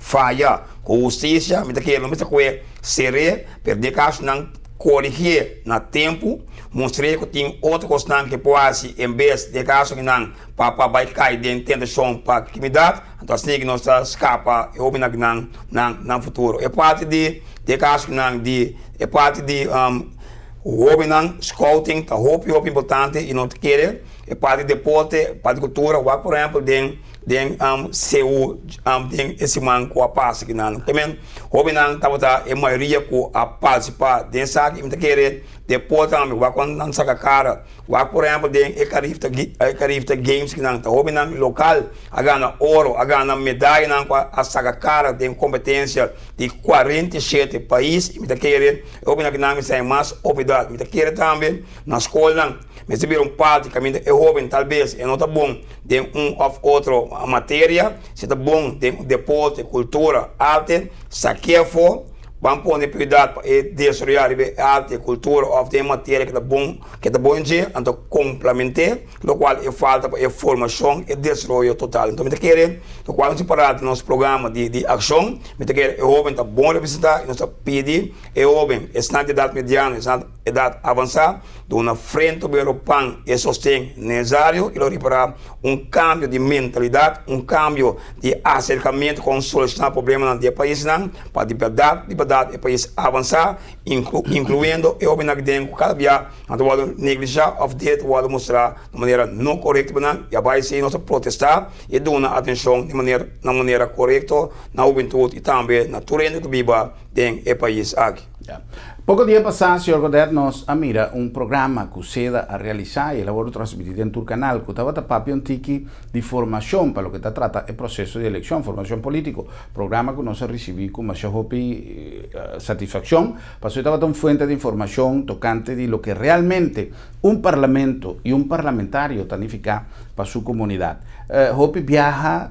faya ku hustisia, mi ta kere no mester kue ser'é, pero den kasonan. Korigié na tempu, mustr'é ku tin otro kosnan ku e por hasi en bes di e kaso ku nan pa pa bai kai den tentashon pa krimidat. Anto asina ku nos ta skapa e hóbennan ku nan nan nan futuro. E parti di di e kaso ku nan di e parti di hóbennan scouting ta hopi hopi importante i nos ta kere e parti di deporte, e parti di kultura wak por ehèmpel den den CU den e siman ku a pasa aki nan. Hobennan tabata e mayoria ku a partisipá den esaki i mi ta kere deporte tambe wak wan nan saka kara. Wak por ehèmpel den e Carifta e Carifta Games kinan ta hobennan lokal a gana oro, a gana medayanan ku a saka kara den kompetensia di 47 pais i mi ta kere e hobennan kinan mester haña mas oportunidat. Mi ta kere tambe na skolnan mester bira un parti kaminda e hoben tal bes e no ta bon den un òf otro materia. Si ta bon den deporte, kultura, arte, saké afó, ban pone prioridat pa e desaroyá riba e arte, kultura òf den e materia ku ta bon, ke ta bon dje, anto komplement'é lokual e falta pa e formashon, e desaroyo total. Anto mi ta kere lokual nos tin pará den nos programa di di akshon, mi ta kere e hóben ta bon representá i nos ta pidi e hóben, esnan di edat mediano, esnan di edat avansá, duna frente obrero pan e sosten nesesario i lo ripará un kambio di mentalidat, un kambio di aserkamentu kon solushoná problemanan di e paisnan pa di bèrdat, di bèrdat e pais avansá, inkluendo e hóbennan aki den ku kada bia nan ta wòrdu neglishá òf dje ta wòrdu mustrá na manera no korekto pa nan i a bai si nos ta protestá i duna atenshon di manera na manera korekto na hubentut i tambe na tur hende ku ta biba den e pais aki. Poko dia pasá, señor Godett, nos a mira un programa ku seda a realisá i el a wòrdu transmití den tur kanal ku tabata papia un tiki di formashon pa loke ta trata e proseso di elekshon, formashon polítiko. Programa ku nos a risibí ku masha hopi satisfakshon pasobra e tabata un fuente di informashon tokante di loke realmente un parlamento i un parlamentario ta nifiká pa su komunidat. Hopi biaha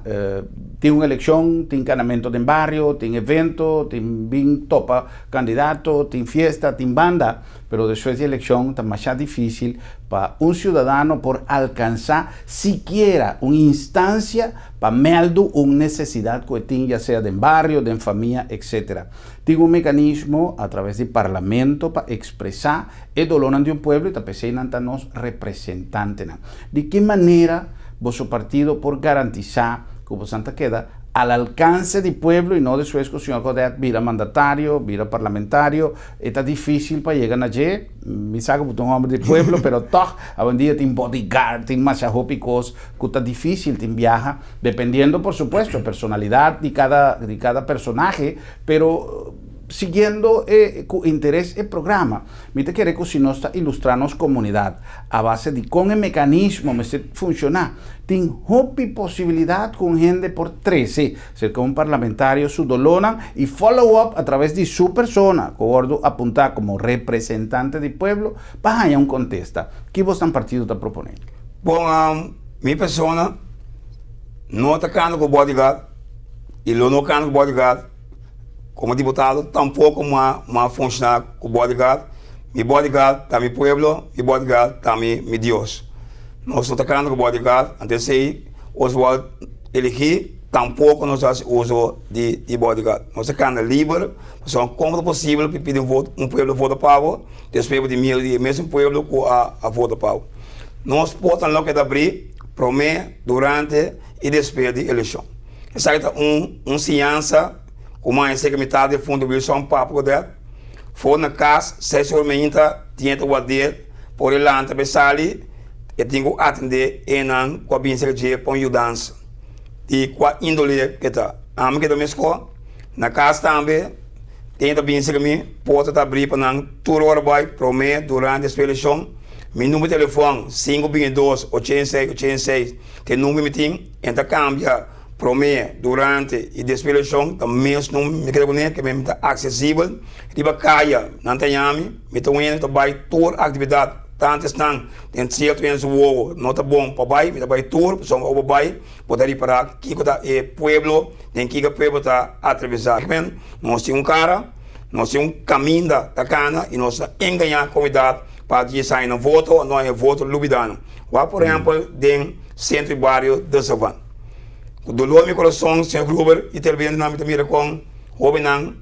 tin un elekshon, tin kanamento den bario, tin evento, tin bin topa kandidato, tin fiesta, tin banda, pero despues di elekshon ta masha difísil pa un siudadano por alkansá sikiera un instansia pa mèldu un nesesidat ku e tin ya sea den bario, den famia, etcétera. Tin un mekanismo a traves di parlamento pa ekspresá e dolónan di un pueblo i ta p'esei nan ta nos representantenan. Di ki manera boso partido por garantisá ku bosan ta keda al alkanse di pueblo i no despues ku señor Godett bira mandatario, bira parlamentario, e ta difísil pa yega na dje? Mi sa ku bo ta un hòmber di pueblo, pero tòg awendia tin bodyguard, tin masha hopi kos ku ta difísil tin biaha, dependiendo por supuesto personalidat di kada di kada personahe, pero siguiendo e ku interes e programa, mi ta kere ku si nos ta ilustrá nos komunidat a base di kon e mekanismo mester funshoná, tin hopi posibilidat ku un hende por trese serka un parlamentario su dolónan i follow up a traves di su persona ku wòrdu apuntá komo representante di pueblo pa haña un kontesta. Ki bosnan partido ta proponé? Bon, mi persona no ta kanda ku bodyguard i lo no kanda ku bodyguard. Komo diputado tampoko mi a funshoná ku bodyguard. Mi bodyguard ta mi pueblo, mi bodyguard ta mi mi Dios. Nos no ta kanta ku bodyguard, anto esei Oswald eligí tampoko nos ta hasi uso di di bodyguard. Nos ta kanta liber pasobra kon ta posibel pa pidi un voto un pueblo vota pa bo despues bo tin miedu di e mesun pueblo ku a a vota pa bo. Nos portanan lo keda abrí promé, durante i despues di elekshon. Esaki ta un un siñansa ku maya seka mitad di fondo Wilson papa ku det for na kas seis ora mainta tin e ta ward'é por e lanta pa e sali e tin ku atendé enan ku a bin serka dje pa un yudansa di kua índole ke ta. Ami ke ta meskó na kas tambe tin e ta bin serka mi porta ta abrí pa nan tur ora bai promé durante despues elekshon mi number di telefòn sinku bintidos ochenta i seis ochenta i seis Te number mi tin en ta cambia prome, durante y despues eleccion ta mes number mi keda cune ke mi ta accesibel riba caya nan ta yami mi ta wende ta bay tur actividad tanto esnan den cierto hende su wowo no ta bon pa bay mi ta bay tur pasobra ora bo bay bo ta ripara kico ta e pueblo den kico e pueblo ta atravesa nos tin un cara nos tin un caminda ta cana y nos ta engaña comunidad pa dje esaki nan voto no e voto lubida nan. Wak por ehempel den sentro di bario De Savan. Ku dolor mi kurason, señor Gruber i televidentenan mi ta mira kon hobennan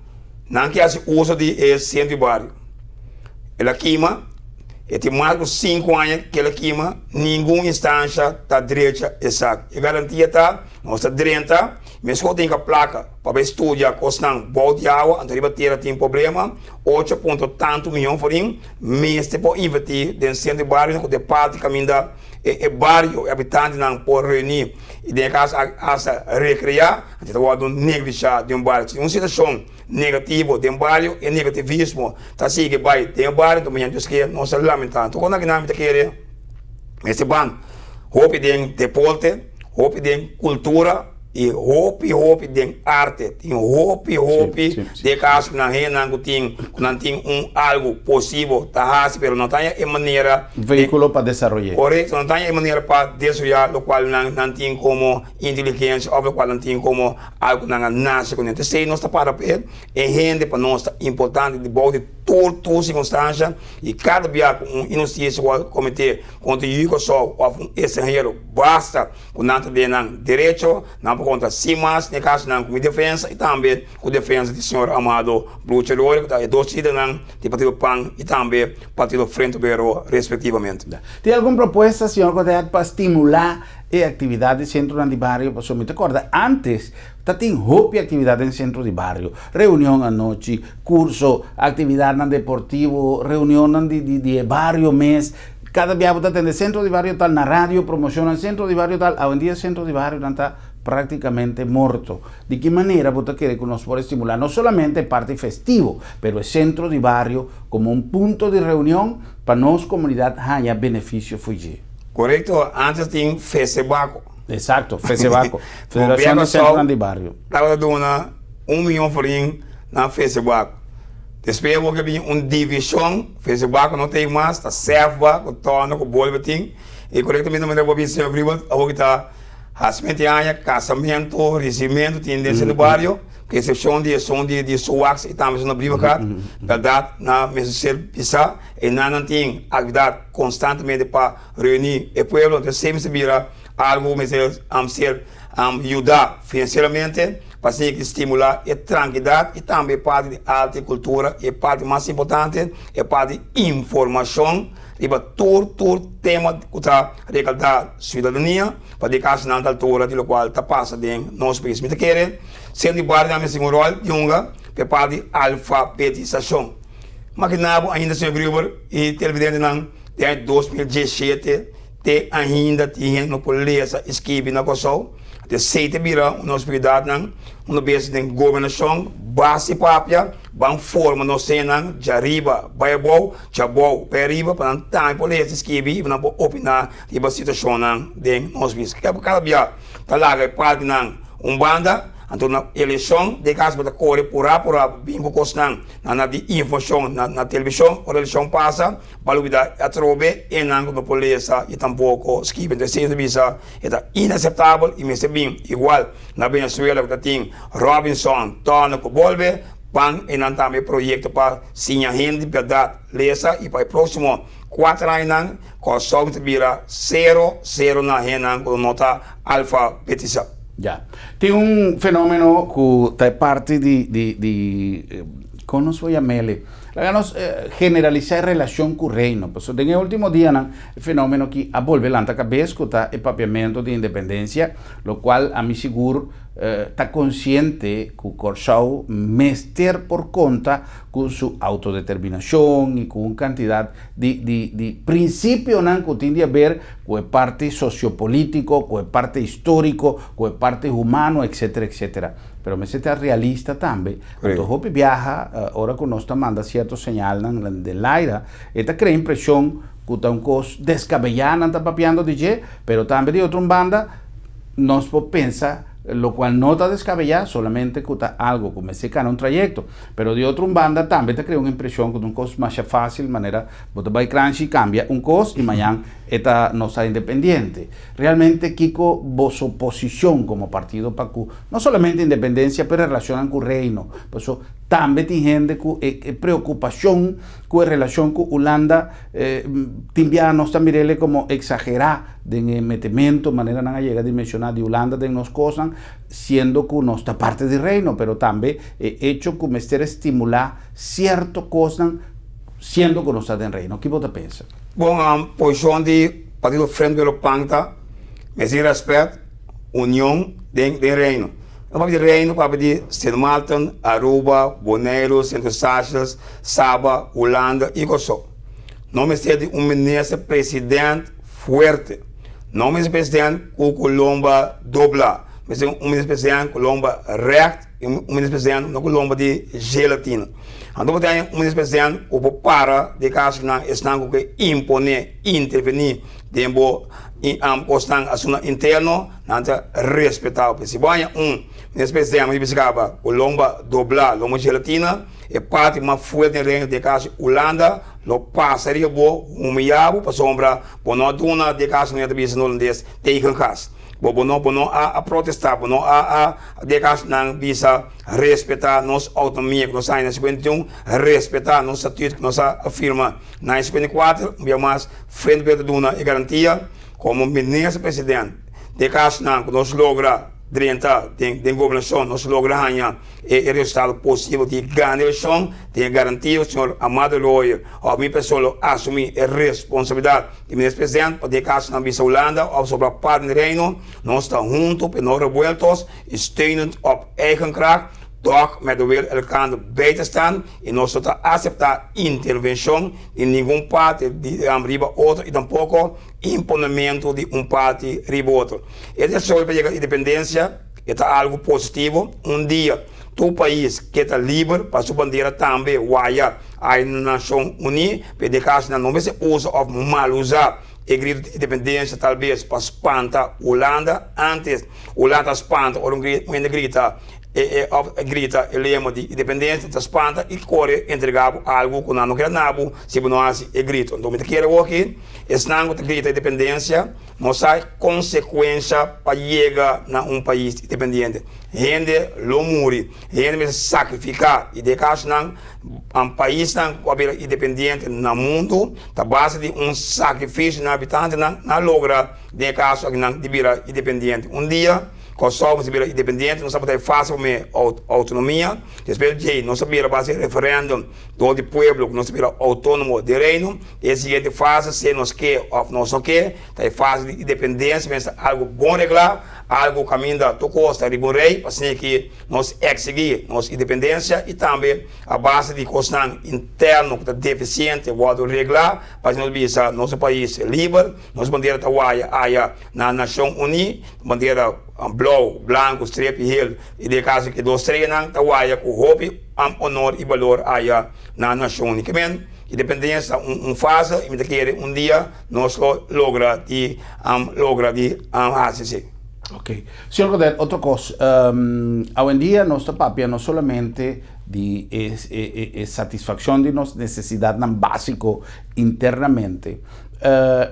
nan ke hasi uso di e sentro di bario. El a kima, e tin mas ku 5 aña ku el a kima, ningun instansha ta drecha esaki. E garantia ta, nos ta drenta, meskos tin ka plaka pa bai studia kosnan bou di awa, anto riba tera tin problema, 8 punto tantu miyon florin, mester por invertí den sentro di bario ku ta e parti kaminda e bario, e habitantenan por reuní i den e kaso hasta rekreá, anto ta wòrdu neglishá den un bario. Si un situashon negativo den bario, e negativismo ta sigui bai den e bario, anto mañana Dios kier nos ta lamentá. Anto kon akinan mi ta kere mester ban hopi den deporte, hopi den kultura i hopi hopi den arte. Tin hopi hopi den e kaso ku nan hendenan ku tin ku nan tin un algu positivo ta hasi pero no ta haña e manera. Vehíkulo pa desaroy'é. Korekto, no ta haña e manera pa desaroyá lokual nan tin komo inteligensia òf lokual nan tin komo algu ku nan a nase kuné. Entonces nos ta para p'e e hende pa nos ta importante di bou di tur tur sirkunstansha i kada bia ku un inhustisia wòrdu kometé kontra yu Kòrsou òf un estranhero basta ku nan ta den nan derecho nan por konta sin mas den e kasonan ku mi defensa i tambe ku defensa di señor Amado Blucher Lori ku ta e dos lidernan di partido pan i tambe partido Frente Obrero respektivamente. Tin algun propuesta señor Godett pa stimulá e aktividat di sentronan di bario? Pasobra mi ta kòrda antes ta tin hopi aktividat den sentro di bario, reunion anochi, kurso, aktividatnan deportivo, reunionnan di di e bario mes. Kada bia bo ta tende sentro di bario tal na radio, promoshonnan sentro di bario tal. Awendia sentro di barionan ta praktikamente morto. Di ki manera bo ta kere ku nos por estimulá no solamente e parti festivo, pero e sentro di bario komo un punto di reunion pa nos komunidat haña benefisio fo'i dje? Korekto, antes tin Fesebaco. Eksakto, Fesebaco, Federashon di Sentronan di Bario. Tabata duna 1 miyon florin na Fesebaco. Despues awor ke bin un divishon, Fesebaco no ta ei mas, ta Sefba ku Tòno ku Bolbe tin. I korektamente manera bo a bisa señor Gribel, awor ki ta hasimentu di aña, kasamentu, risibimentu tin den sentro bario, ku eksepshon di esun di Suwax i tambe esun na Brievengat. Bèrdat nan mester ser bisa, einan nan tin aktividat konstantemente pa reuní e pueblo. Entonces esei mester bira algu ku mester ser yuda finansieramente pa sigui stimulá e trankidat i tambe e parti di arte i kultura i e parti mas importante e parti di informashon riba tur tur tema ku ta rekaltá siudadania pa di kaso nan ta altura di lokual ta pasa den nos pais. Mi ta kere sentro di bario tambe tin un ròl di hunga pa e parti di alfabetisashon. Makina bo ainda señor Gruber i televidentenan den aña 2017 te ainda tin hende no por lesa i skibi na Kòrsou. Esei ta bira un nos prioridatnan. Unda bes den gobernashon base papia ban forma nos hendenan djariba bai abou, djabou bai ariba pa nan tambe por lesa i skibi i pa nan por opiná riba situashonnan den nos pais. Kada bia ta laga e partinan un banda, anto na elekshon den kaso bo ta kore purá purá bin ku kosnan na na di informashon na televishon ora elekshon pasa bo a lubida atrobe e nan ku no por lesa i tampoko skibi. Entonces esei ta bisa e ta inaseptabel i mester bin igual na Venezuela ku ta tin Robinson, Turner ku bolbe ban e nan tambe proyekto pa siña hende bèrdat lesa i pa e próksimo 4 añanan Kòrsou mester bira sero sero na hendenan ku no ta alfabetisá. Ya. Tin un fenómeno ku ta e parti di di di kon nos por yam'el? Laga nos generalisá e relashon ku Reino. Pasobra den e último dianan e fenómeno aki a bolbe lanta kabes ku ta e papiamentu di independensia, lokual ami sigur ta konsiente ku Kòrsou mester por konta ku su outodeterminashon i ku un kantidat di di di prinsipionan ku tin di haber ku e parti sosiopolítiko, ku e parti históriko, ku e parti humano, etsetera, etsetera. Pero mester ta realista tambe. Anto hopi biaha ora ku nos ta manda sierto señalnan den laira, e ta krea impreshon ku ta un kos deskabeyá nan ta papiando di dje, pero tambe di otro un banda nos por pensa lokual no ta deskabeyá, solamente ku ta algu ku mester kana un trayekto. Pero di otro un banda tambe ta krea un impreshon ku ta un kos masha fásil manera bo ta bai kranshi kambia un kos i mañan e ta nos ta independiente. Realmente kiko boso posishon komo partido pa ku no solamente independensia pero e relashonnan ku Reino? Paso tambe tin hende ku e preokupashon ku e relashon ku Hulanda tin bia nos ta mir'el komo eksagerá den e metemento manera nan a yega di menshoná di Hulanda den nos kosnan siendo ku nos ta parti di Reino pero tambe e echo ku mester stimulá sierto kosnan. Siendo ku nos ta den Reino, ki bo ta pensa? Bon, posishon di Partido Frente Pueblo pan ta mester rèspèt union den den Reino. No papia di Reino, papia di Sint Maarten, Aruba, Boneiru, Sint Eustatius, Saba, Hulanda i Kòrsou. No mester di un minister president fuerte. No minister president ku ku lomba doblá. Mester un minister president ku lomba règt i un minister president no ku lomba di gelatina. Anto bo tin un minister president ku por para di kasonan esnan ku ke imponé, intervení den bo kosnan asuntu interno, nan ta respetá bo. Si bo haña un minister president ku bisa kaba ku lomba doblá, lomba gelatina, e parti mas fuerte den reino, den kaso Hulanda, lo pasa riba bo, humiyá bo pasobra bo no a duna, den kaso nan ta bisa na holandes, tegengas. Bo bo no bo no a a protestá, bo no a a den kaso nan bisa respetá nos outonomia ku nos haña na 51, respetá nos statuut ku nos a firma na 54, un bia mas Frente Pueblo ta duna e garantia komo minister president den kasonan ku nos logra drenta den den gobernashon, nos logra haña e resultado positivo di gana elekshon, tin e garantia ku señor Amado Royer òf mi persona lo asumí e responsabilidat di minister president pa den kasonan bisa Hulanda òf sobra parti di Reino, nos ta huntu pero no revueltos i steunend op eigen kracht, toch met de wil elkander bij te staan i nos no ta aseptá intervenshon di ningun parti di riba otro i tampoko imponementu di un parti riba otro. E desaroyo pa yega independensia e ta algu positivo. Un dia tur pais ke ta liber pa su bandera tambe waya ay na Nashon Uní, pero den kaso nan no mester usa òf mal usa e gritu di independensia talbes pa spanta Hulanda. Antes Hulanda ta spanta ora un hende grita òf grita e lema di independensia ta spanta i kore entrega bo algu ku nan no kere na bo si bo no hasi e gritu. Anto mi ta kere awor esnan ku ta grita independensia no sa e konsekuensha pa yega na un pais independiente. Hende lo muri, hende mester sakrifiká i den e kasonan paisnan ku a bira independiente na mundu ta base di un sakrifisio nan habitantenan nan logra den e kaso akinan di bira independiente. Un dia Kòrsou mester bira independiente, nos tabata e fase pa me outonomia, despues djei nos a bira base referèndum dor di pueblo ku nos ta bira outónomo di Reino. E siguiente fase si nos ke òf nos no ke ta e fase di independensia mester algu bon reglá, algu kaminda tur kos ta riba un rei pa asina ki nos eksigí nos independensia i tambe a base di kosnan interno ku ta defisiente wòrdu reglá pa asina nos bisa nos pais liber, nos bandera ta waya aya na Nashon Uní, bandera blou, blanku, strep i hel i den e kaso ki dos streanan ta waya ku hopi honor i balor aya na Nashon Uní. Kimen independensia ta un fase i mi ta kere un dia nos lo logra di logra di hasi esei. Ok. Señor Godett, otro kos, awendia nos ta papia no solamente di e satisfakshon di nos nesesidatnan básiko internamente,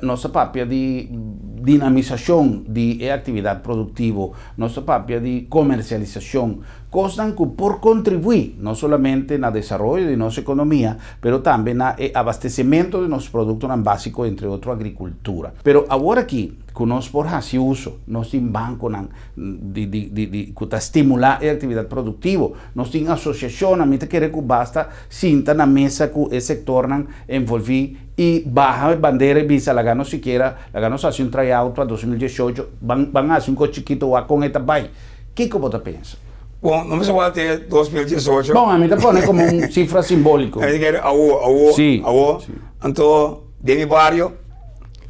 nos ta papia di dinamisashon di e aktividat produktivo, nos ta papia di komersialisashon, kosnan ku por kontribuí no solamente na desaroyo di nos ekonomia, pero tambe na e abastesimentu di nos produktonan básiko, entre otro agrikultura. Pero awor aki ku nos por hasi uso, nos tin bankonan di di di di ku ta stimulá e aktividat produktivo, nos tin asosiashonnan, mi ta kere ku basta sinta na mesa ku e sektornan envolví i baha e bandera i bisa laga nos sikiera, laga nos hasi un tryout pa 2018, ban ban hasi un kos chikito wak kon e ta bai. Kiko bo ta pensa? Bon, no mester wak te 2018. Bon, ami ta pone komo un sifra simboliko. Ami ta kere awo, awo, awo. Anto den mi bario,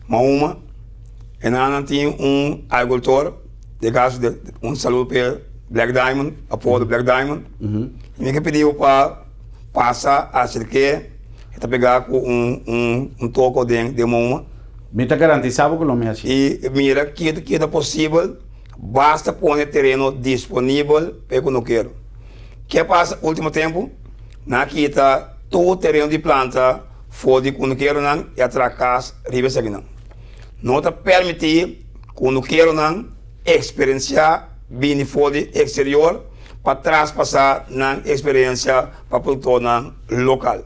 Mahuma, e nan tin un agrikultor, den kaso de un saludo p'e Black Diamond, apodo Black Diamond. Mi ke pidi bo pa pasa aserk'é, e ta pegá ku un un un toko den den Mahuma. Mi ta garantisa bo ku lo mi hasi. I mira kiko ta posibel. Basta pone tereno disponibel pa e kunukero. Ke pasa ultimo tempu? Nan a kita tur tereno di planta for di kunukeronan i a traha kas riba esakinan. No ta permití kunukeronan eksperensiá bini for di eksterior pa traspasá nan eksperensia pa produktornan lokal.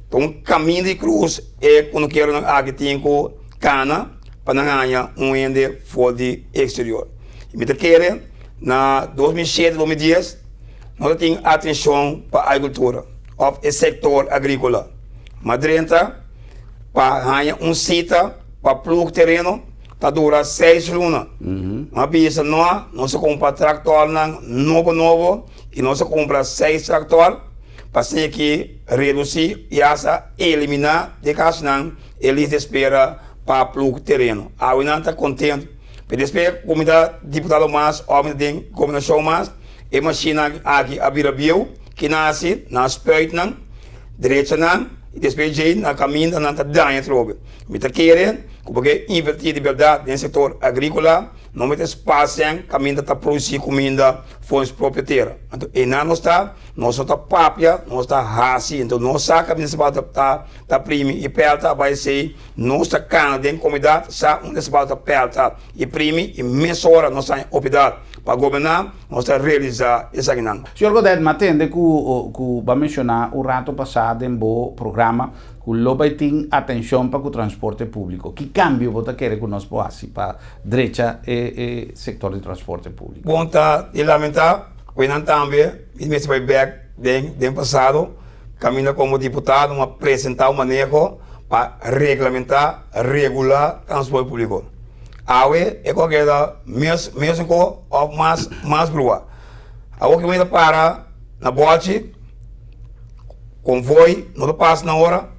Ta un kaminda di krus e kunukeronan aki tin ku kana. Pa nan haña un hende for di exterior. I mi ta kere na 2007, 2010 no ta tin atencion pa agricultura of e sector agricola. M'a drenta pa haña un sita pa plug tereno ta dura seis luna. M'a bisa no, nos a kumpra traktornan nobo nobo i nos a kumpra seis traktor pa asina ki redusí i asta eliminá di e kasnan e lista di espera pa plug tereno. Awe nan ta kontentu. Pero despues ku mi ta diputado mas òf mi ta den gobernashon mas, e mashinnan aki a bira bieu, ki nan hasi? Nan spuit nan. Drecha nan y despues djey na caminda nan ta daña atrobe. Mi ta kere cu bo ke inverti di berdad den sector agricola, no mester spacian caminda ta produci cuminda for nos propio tera. Anto eynan nos ta, nos no ta papia, nos ta haci. Anto nos sa caminda sabato ta ta primi y pelta a bay esey, nos ta cana den comunidad sa unda sabato ta pelta y primi y mesora nos ta haña oportunidad pa goberna. Nos ta realisá esakinan. Señor Godett, mi a tende ku ku bo a menshoná un rato pasá den bo programa ku lo bai tin atenshon pa ku transporte públiko. Ki kambio bo ta kere ku nos por hasi pa drecha e e sektor di transporte públiko? Bon ta di lamentá ku e nan tambe mi mester bai bèk den den pasado kaminda komo diputado mi a presentá un maneho pa reglamentá, regulá transporte públiko. Awe e ku a keda mes mesun ko òf mas mas brua. Awor ki mi ta para na bòchi, konvoi no ta pasa na ora,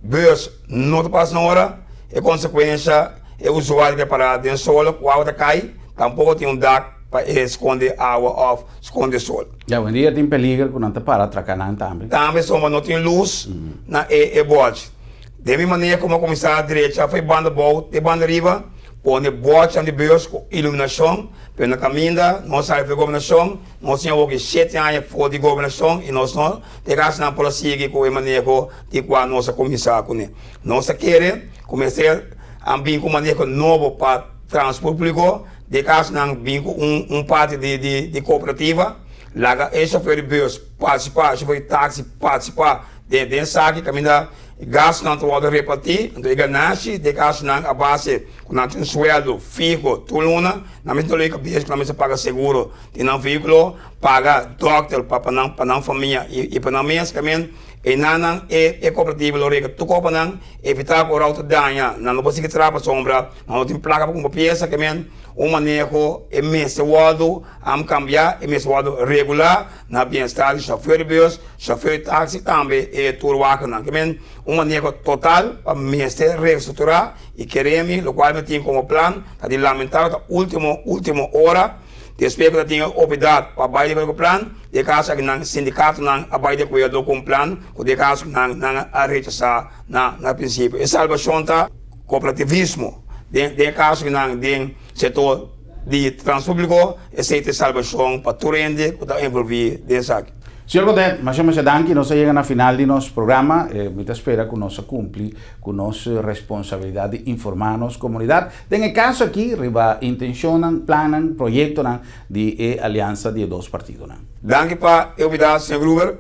bùs no ta pasa na ora, e konsekuensha e usuario ke para den sol ku awa ta kai tampoko tin un dak pa e skonde awa òf skonde sol. Ya awendia tin peliger ku nan ta para traka nan tambe. Tambe sombra no tin lus na e bòchi. Den mi manera ku mi a kuminsá drecha for e banda bou te banda riba, pone bòrchinan di bus ku iluminashon, pero na kaminda nos sali for e gobernashon, nos tin awoki shete aña for di gobernashon i nos no ta e kasnan por a sigui ku e maneho di kua nos a kuminsá kuné. Nos ta kere ku mester a bin ku maneho nobo pa transport públiko, den e kasnan bin ku un parti di kooperativa, laga e shofèr di bus partisipá, e shofèr di taksi partisipá den esaki kaminda. E gastunan ta wòrdu repartí, anto e ganashi di e gastunan a base ku nan tin un suèldu fiho tur luna, nan mester doli kabes ku nan mester paga seguro di nan vehíkulo, paga dòkter pa pa nan pa nan famia i pa nan mes. Kamen enanan e e kooperativa lo rega tur kos pa nan, evitá ku ora outo daña nan no por sigui traha pasobra nan no tin plaka pa kumpra piesa. Kamen un maneho e mester wòrdu kambiá, e mester wòrdu regulá. Na bienestar di shofèr di bus, shofèr di taksi tambe e toerwagennan. Ke men un maneho total pa mester reestrukturá i kere mi lokual mi tin komo plan ta di lamentá ku ta ultimo ultimo ora despues ku ta tin e oportunidat pa bai di akuerdo ku plan di e kaso aki nan sindikatonan a bai di akuerdo ku un plan ku di e kaso nan nan a rechasá na na prinsipio. E salbashon ta kooperativismo den den e kaso aki nan den sektor. Di Transpublico, esey ta e salbacion pa tur hende cu ta envolvi den esaki. Señor Godett, masha masha danki. Nos a yega na final di nos programa. Mi ta spera cu nos a cumpli cu nos responsabilidad di informa nos comunidad, den e caso aki riba intencionnan, plannan, proyectonan di e aliansa di e dos partidonan. Danki pa e oportunidad, señor Gruber.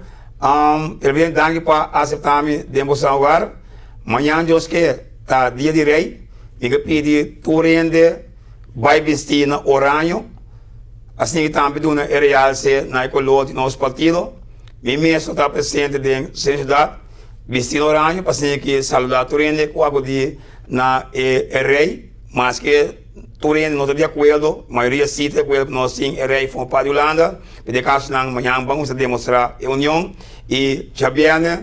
Elvin, danki pa acepta mi den bo san hogar. Mañan Dios ke ta dia di Rey. Mi ke pidi tur hende. Bai bisti na oraño, asina ki tambe duna e realse na e kolor di nos partido. Mi mes lo ta presente den Sensudat bisti na oraño pa asina ki saluda tur hende ku akudi na e rei. Maske tur hende no ta di akuerdo, mayoria si ta di akuerdo ku nos tin e rei for pa di Hulanda, pero den kasonan mañan ban kuminsá demostra e union i djabièrnè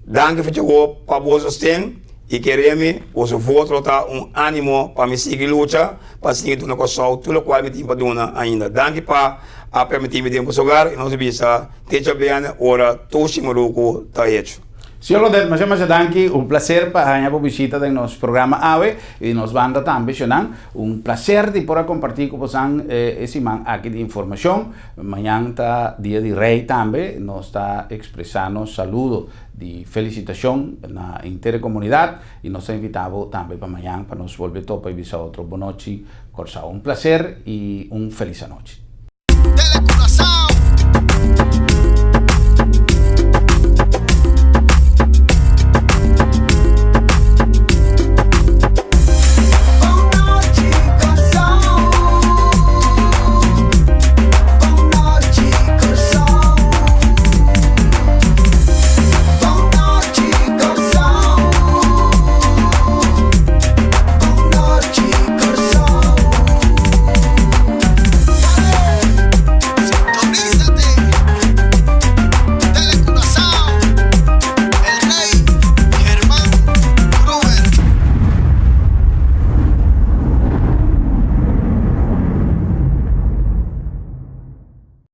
danki for djawo pa bo sosten. I kere mi, boso voto lo ta un animo pa mi sigui lucha pa sigui duna Kòrsou tur lokual mi tin pa duna ainda. Danki pa a permití mi den boso hogar i nos bisa te djabièrnè ora tur shimaruku ta hecho. Señor Godett, masha masha danki. Un placer pa haña bo bishita den nos programa awe i di nos banda tambe, Shonan. Un placer di por a comparti cu bosan e siman aki di informacion. Mañan ta Dia di Rey tambe. Nos ta expresa nos saludo Di felicitacion na henter e comunidad y nos ta invita bo tambe pa mañan pa nos bolbe topa y bisa otro bonochi Corsao. Un placer y un feliz anochi.